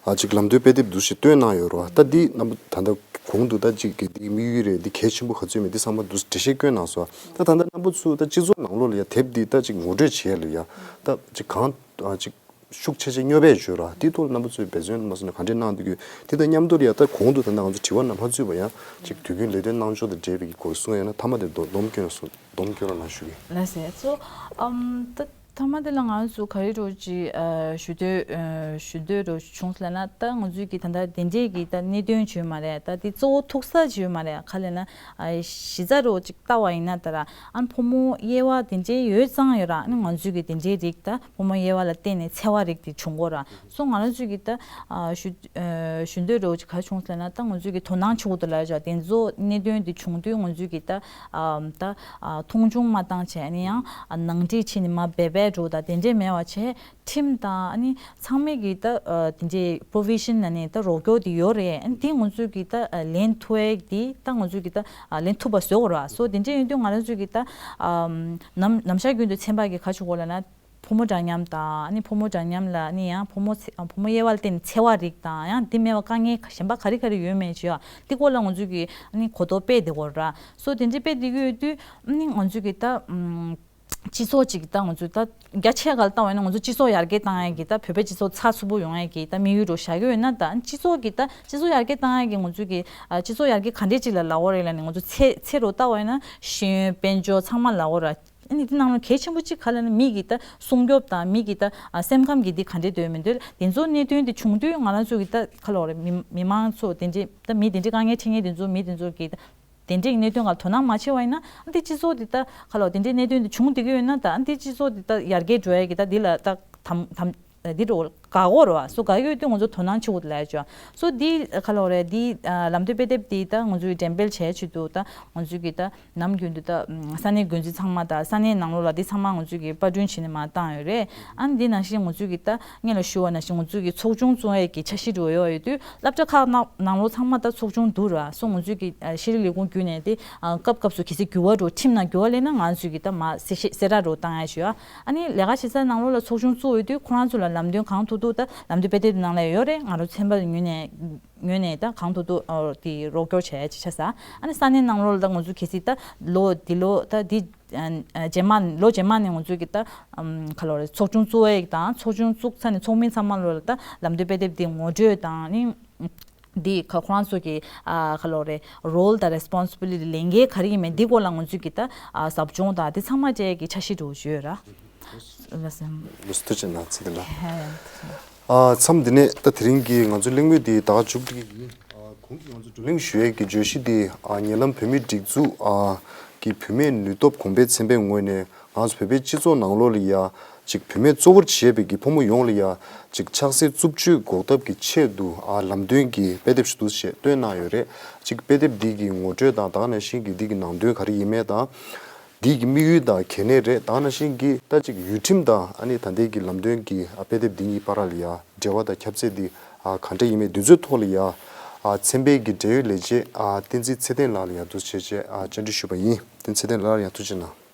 ཨ་ཅིག་ལམ་སྟོན་དཔེ་དེབ་འདུག་ཞིག་བཏོན་གནང་ཡོད་རེད་བ། ད་འདི་རྣམ་པ་ད་ལྟ་གོང་དུ་ད་ཅིག་གི་འདི་དམིགས་ཡུལ་རེད། འདི་གལ་ཆེན་པོ་ག་ཚོད་མེད་འདི་ཚང་མ་འདུག་འགྲེལ་བཤད་བསྐྱོན་གནང་སོང་། ད་ད་ལྟ་རྣམ་པ་ཚོ་ད་སྤྱི་ཚོགས་ནང་ལོགས་ལ་ཡ་དེབ་འདི་ད་ཅིག་ངོ་སྤྲོད་བྱེད་ཡ་ལ་ཡ་ད་ཅིག་གང་ཨ་ཅིག་ཤུགས་ཆེ་ཆེ་སྙོབ་པའི་བརྗོད་ར། དེའི་ཐོག་ལ་རྣམ་པ་ཚོས་འབད་བརྩོན་མ་སོང་ན་ག་འདྲས་གནང་འདུག་གི། དེ་དང་མཉམ་དུ་ཡ་ད་གོང་དུ་ད་ལྟ་ང་ཚོ་དྲི་བ་ནང་མ་ཚུད་པ་ཡང་ཅིག་དུས་རྒྱུན་ལས་དོན་གནང་ཕྱོགས་དང་འབྲེལ་བའི་སྐོར་གསུང་ཡ་ན། མཐའ་མ་དེར་སྡོམ་སྡོམ་སྐྱོན་སོང་། སྡོམ་སྐྱོན་རོགས་གནང་ཞུ་གི། ལགས་སོ། ཨམ་ད་མཐའ་མ་དེ་ལ་ང་ཚོ་ག་རེ་རོགས་ཅིག་ཨ་ཞུ་འདོད་ཨ་ཞུ་འདོད་རོགས་བྱུང་ལབ་ན། ད་ང་ཚོས་ཀྱི་ད་ལྟ་དེ་འདྲས་ཀྱི་ད་གནད་དོན་ཅིག་ཡོད་མ་རེད། ད་དེ་གཙོ་བོ་ཐུག་ས་ཅིག་ཡོད་མ་རེད། ག་ལབ་ན་ཨ་གཞི་རྩ་རོགས་ཅིག་ལྟ་བ་ཡིན་ན་ད་ར། ཨ་ཕོ་མོ་དབྱེ་བ་དེ་འདྲའི་ཡོད་ཙང་ཡོད་ར། ཨ་ནི་ང་ཚོས་ཀྱི་དེ་འདྲའི་རིགས་ད་ཕོ་མོ་དབྱེ་བ་ལ་བརྟེན་ནས་འཚེ་བ་རིགས་དེ་བྱུང་གོ་ར། སོ་ང་རང་ཚོས་ཀྱི་ད་ཨ་ཞུ་ཨ་ཞུ་འདོད་རོགས་ཅིག་ག་རེ་བྱུང་ཟེར་ན། ད་ང་ཚོས་ཀྱི་དོ་སྣང་བྱེད་དགོས་འདུག་ལབ་ཡ་ཅིག་དེ་ཚོ་གནད་དོན་དེ་བྱུང་དུས་ང་ཚོས་ཀྱི་ད་ཨ་ད་ཨ་མཐོང་ཆུང་མ་བཏང་བྱས། ཨ་ནི་ཡང་ཨ་ནང་འགྲིག་བྱས་ནས་མར་འབད་པའི་ འགྲོ་ད་དེ་འདྲས་མེད་པ་བྱས། ཁྲིམས་དང་ཨ་ནི་ཚང་མས་ཀྱི་ད་དེ་འདྲས་པོ་རོ་བི་ཤན་ནང་ནས་ད་རོགས་སྐྱོར་དེ་ཡོད་རེད། ཨ་ནི་དེ་ང་ཚོས་ཀྱི་ད་ལེན་ཐུབ་ཡས་དེ་ད་ང་ཚོས་ཀྱི་ད་ལེན་ཐུབ་པ་བཟོ་དགོས་ར། སོ་དེ་འདྲས་ཡིན་དུས་ང་རང་ཚོས་ཀྱི་ད་ནམ་ནམ་ཞག་རྒྱུན་དུ་ཚན་པ་གི་ག་ཅིག་དགོས་ལབ་ན། ཕོ་མོ་འདྲ་མཉམ་དང་ཨ་ནི་ཕོ་མོ་འདྲ་མཉམ་ལ་ཨ་ནི་ཡང་ཕོ་མོ་ཚེ་ཕོ་མོ་དབྱེ་བ་ལ་བརྟེན་ནས་འཚེ་བ་རིགས་དང་ཡང་དེ་མེད་པ་དཀའ་ངལ་གཞན་པ་ག་རེ་ག་རེ་ཡོད་མེད་ཅེས་དེ་སྐོར་ལ་ང་ཚོས་ཀྱི་ཨ་ནི་གོ་རྟོགས་སྤེལ་བསྡད་དགོས་ར། སོ་དེ་འདྲས་སྤེལ་བསྡད་ཀྱི་ཡོད་དུས་ཨ་ནི་ང་ཚོས་ཀྱི་ད་སྤྱི་ཚོགས་ཅིག་ད་ང་ཚོས་ད་རྒྱ་ཆེ་ག་ལ་བཏང་བ་ཡིན་ན་ང་ཚོ་སྤྱི་ཚོགས་ཡར་རྒྱས་བཏང་ཡས་ཀྱི་ད་བོད་པའི་སྤྱི་ཚོགས་ཚགས་ཚུད་པོ་ཡོང་ཡས་ཀྱི་ད་དམིགས་ཡུལ་འདྲ་བོ་བཞག་གི་ཡོད་ན། ད་སྤྱི་ཚོགས་ཀྱི་ད་སྤྱི་ཚོགས་ཡར་རྒྱས་བཏང་ཡས་ཀྱི་ང་ཚོས་ཀྱི་སྤྱི་ཚོགས་ཡར་རྒྱས་ག་འདྲས་ཅིག་ལ་ལབ་དགོས་རེད་ལབ་ནས་ང་ཚོ་ཚེ་ཚེ་རུ་ལྟ་བ་ཡིན་ན་ཤེས་ཡོན་དཔལ་འབྱོར་ཚང་མ་ལབ་དགོས་ར། ཨ་ནི་དེ་ནང་ལ་གལ་ཆེན་པོ་གཅིག་ག་ལབ་ན་མི་གི་ད་སྲུང་སྐྱོབ་དང་མི་གི་ད་ཨ་སེམས་ཁམས་ཀྱི་འདི་ག་འདྲས་འདོད་མི་འདོད་དེ་ཚོ་གནད་དོན་དེ་བྱུང་དུས་ང་རང་ཚོ་གི་ད་ག་ལབ་དགོས་རེད། མི་མི་མང་ཚོ་དེ་འདྲས་ད་མི་དེ་འདྲས་དཀའ་ངལ་འཕྲད་མཁན་དེ་ཚོ་མི་དེ་ཚོ་གི་ད་དེ་འདྲས་གནད་དོན་ག་ལ་དོ་སྣང་མ་བྱས་པ་ཡིན་ན་ཨ་འདི་སྤྱི་ཚོགས་འདི་ད་ག་ལབ་དེ་འདྲས་གནད་དོན་འདི་བྱུང་བསྡད་ཀྱི་ཡོད་ན་ད་ཨ་འདི་སྤྱི་ཚོགས་འདི་ད་ཡར་རྒྱས་འགྲོ་ཡ་གི་ད་འདི་ལ་ད་དམ་དམ་འདི་འགྲོ་དགའ་གོ་ར། སོ་དགའ་ཡོད་དུས་ང་ཚོ་དོ་སྣང་བྱེད་དགོས་ལབ་ཡ་ཅོ། སོ་འདི་ག་ལབ་དགོས་རེད། འདི་ལམ་སྟོན་དཔེ་དེབ་འདི་ད་ང་ཚོའི་འགྲེམས་སྤེལ་བྱས་ཆེད་དུ་ད་ང་ཚོའི་གི་ད་ནམ་རྒྱུན་དུ་ད་ས་གནས་འགོ་འཛིན་ཚང་མ་དང་ས་གནས་ནང་ལོགས་ལ་འདི་ཚང་མ་ང་ཚོས་ཀྱི་པར་སྐྲུན་བྱས་ནས་མར་བཏང་ཡོད་རེད། ཨ་ནི་འདི་ནང་བཞིན་ང་ཚོས་ཀྱི་ད་སྔོན་ལ་ཞུ་བ་ནང་བཞིན་ང་ཚོས་ཀྱི་ཚོགས་ཆུང་བཙུགས་ཡས་ཀྱི་འཆར་གཞི་འགྲོ་ཡོད་ཡོད་དུས་སློབ་གྲྭ་ཁག་ནང་ནང་ལོགས་ཚང་མ་ད་ཚོགས་ཆུང་འདུག་ར། སོ་ང་ཚོས་ཀྱི་ཤེས་རིག་ལས་ཁུངས་བརྒྱུད་ནས་དེ་སྐབས་སྐབས་སུ་གལ་སྲིད་འགྱུར་བ་འགྲོ་ཁྲིམས་ནང་འགྱུར་བ་སླེབས་ན་ང་ཚོས་ཀྱི་ད་མར་གསལ་བཤད་གསལ་བསྒྲགས་འགྲོ་བཏང་ཡས་ཞུ་ཡ། ཨ་ནི་ལས་ཀ་བྱེད་ས་ནང་ལོགས་ལ་ཚོགས་ཆུང་བཙུགས་ཡོད་དུས་ཁོ་རང་ཚོ་ལ་ལམ་སྟོན་གང་ཐུབ་ཐུབ་ད་ལམ་སྟོན་དཔེ་དེབ་ནང་ལ་ཡོད་རེད། ང་རང་ཚོ་ཚན་པ་ངོས་ནས་ངོས་ནས་ད་གང་ཐུབ་ཐུབ་ཨོ་དེ་རོགས་སྐྱོར་བྱས་ཡ་ཅིག་བྱ་ས། ཨ་ནི་ས་གནས་ནང་ལོགས་ལ་ད་ང་ཚོ་གལ་སྲིད་ད་ལོ་འདི་ལོ་ད་འདི་ཨ་རྗེས་མ་ལོ་རྗེས་མ་ནས་ང་ཚོས་ཀྱི་ད་ཨམ་ག་ལབ་དགོས་རེད། ཚོགས་ཆུང་བཙུགས་ཡས་དང་ཚོགས་ཆུང་བཙུགས་ཚར་ནས་ཚོགས་མི་ཚང་མ་ལོ་ལ་ད་ལམ་སྟོན་དཔེ་དེབ་འདི་ངོ་སྤྲོད་དང་ནི་འདི་ཁ་ཁོ་རང་ཚོ་གི་ཨ་ག་ལབ་དགོས་རེད། རོལ་དང་རེ་སི་པོན་སི་བི་ལི་ཊི་ལས་འགན་ག་རེ་ཡིན་མིན་འདི་སྐོར་ལ་ང་ཚོས་ཀྱི་ད་ཨ་ཟབ་སྦྱོང་དང་འདི་ཚང་མ་བྱས་ཀྱི་འཆར་གཞི་འདྲ་བོ་ཅིག་ཡོད་ར། ལགས་སོ། ལགས་སོ། ཐུགས་རྗེ་གནང་། ཚིག་དེ་འདྲ། ཧེ། ཨ་མཚམས་འདི་ནས་ད་དེ་རིང་གི་ང་ཚོའི་གླེང་མོལ་འདི་ད་ག་མཇུག་སྒྲིལ་གྱི་ཡིན། ཨ་གོང་གི་ང་ཚོ་བགྲོ་གླེང་ཞུ་ཡས་ཀྱི་བརྗོད་གཞི་འདི་ཨ་ཉེ་ལམ་བོད་མིའི་སྒྲིག་འཛུགས་ཨ་ཀྱི་བུད་མེད་ནུས་སྟོབས་གོང་འཕེལ་ཚན་པའི་ངོས་ནས་ང་ཚོ་བོད་པའི་སྤྱི་ཚོགས་ནང་ལོགས་ལ་ཡ་ཅིག་བུད་མེད་གཙོ་བོར་བྱེད་པའི་གི་ཕོ་མོ་ཡོངས་ལ་ཡ་ཅིག་ཆགས་སྲེད་རྩུབ་སྤྱོད་འགོག་ཐབས་ཀྱི་ཆེད་དུ་ཨ་ལམ་སྟོན་གྱི་དཔེ་དེབ་ཞིག་འདུག་ཞེས་བཏོན་གནང་ཡོད་རེད། ཅིག་དཔེ་དེབ་འདི་གི་ངོ་སྤྲོད་དང་ད་ག་ནང་བཞིན་གྱི་འདི་གི་ནང་དོན་ག་རེ་ཡིན་མིན་དང་། འདི་གི་དམིགས་ཡུལ་དང་གལ་གནད་རེད། ད་ག་ནང་བཞིན་གྱི་ད་ཅིག་ཡུལ་ཁྲིམས་དང་ཨ་ནི་ད་ལྟའི་གི་ལམ་སྟོན་གྱི་ཨ་དཔེ་དེབ་འདི་གཉིས་བར་ལ་ཡ་འབྲེལ་བ་དང་ཁྱབ་ཚད་འདི་ཨ་ག་འདྲ་ཡིན་མིན་འདི་ཚོའི་ཐོག་ལ་ཡ་ཨ་ཚན་པའི་གི་འབྲེལ་ཡོད་ལས་བྱེད་ཨ་བསྟན་འཛིན་ཚེ་བརྟན་ལགས་ལ་ཡ་འདུག་བྱས་བྱས་ཨ་བཅར་འདྲི་ཞུས་པ་ཡིན། བསྟན་འཛིན་ཚེ་བརྟན་ལགས་ལ་ཡ་ཐུགས་རྗེ་གནང་།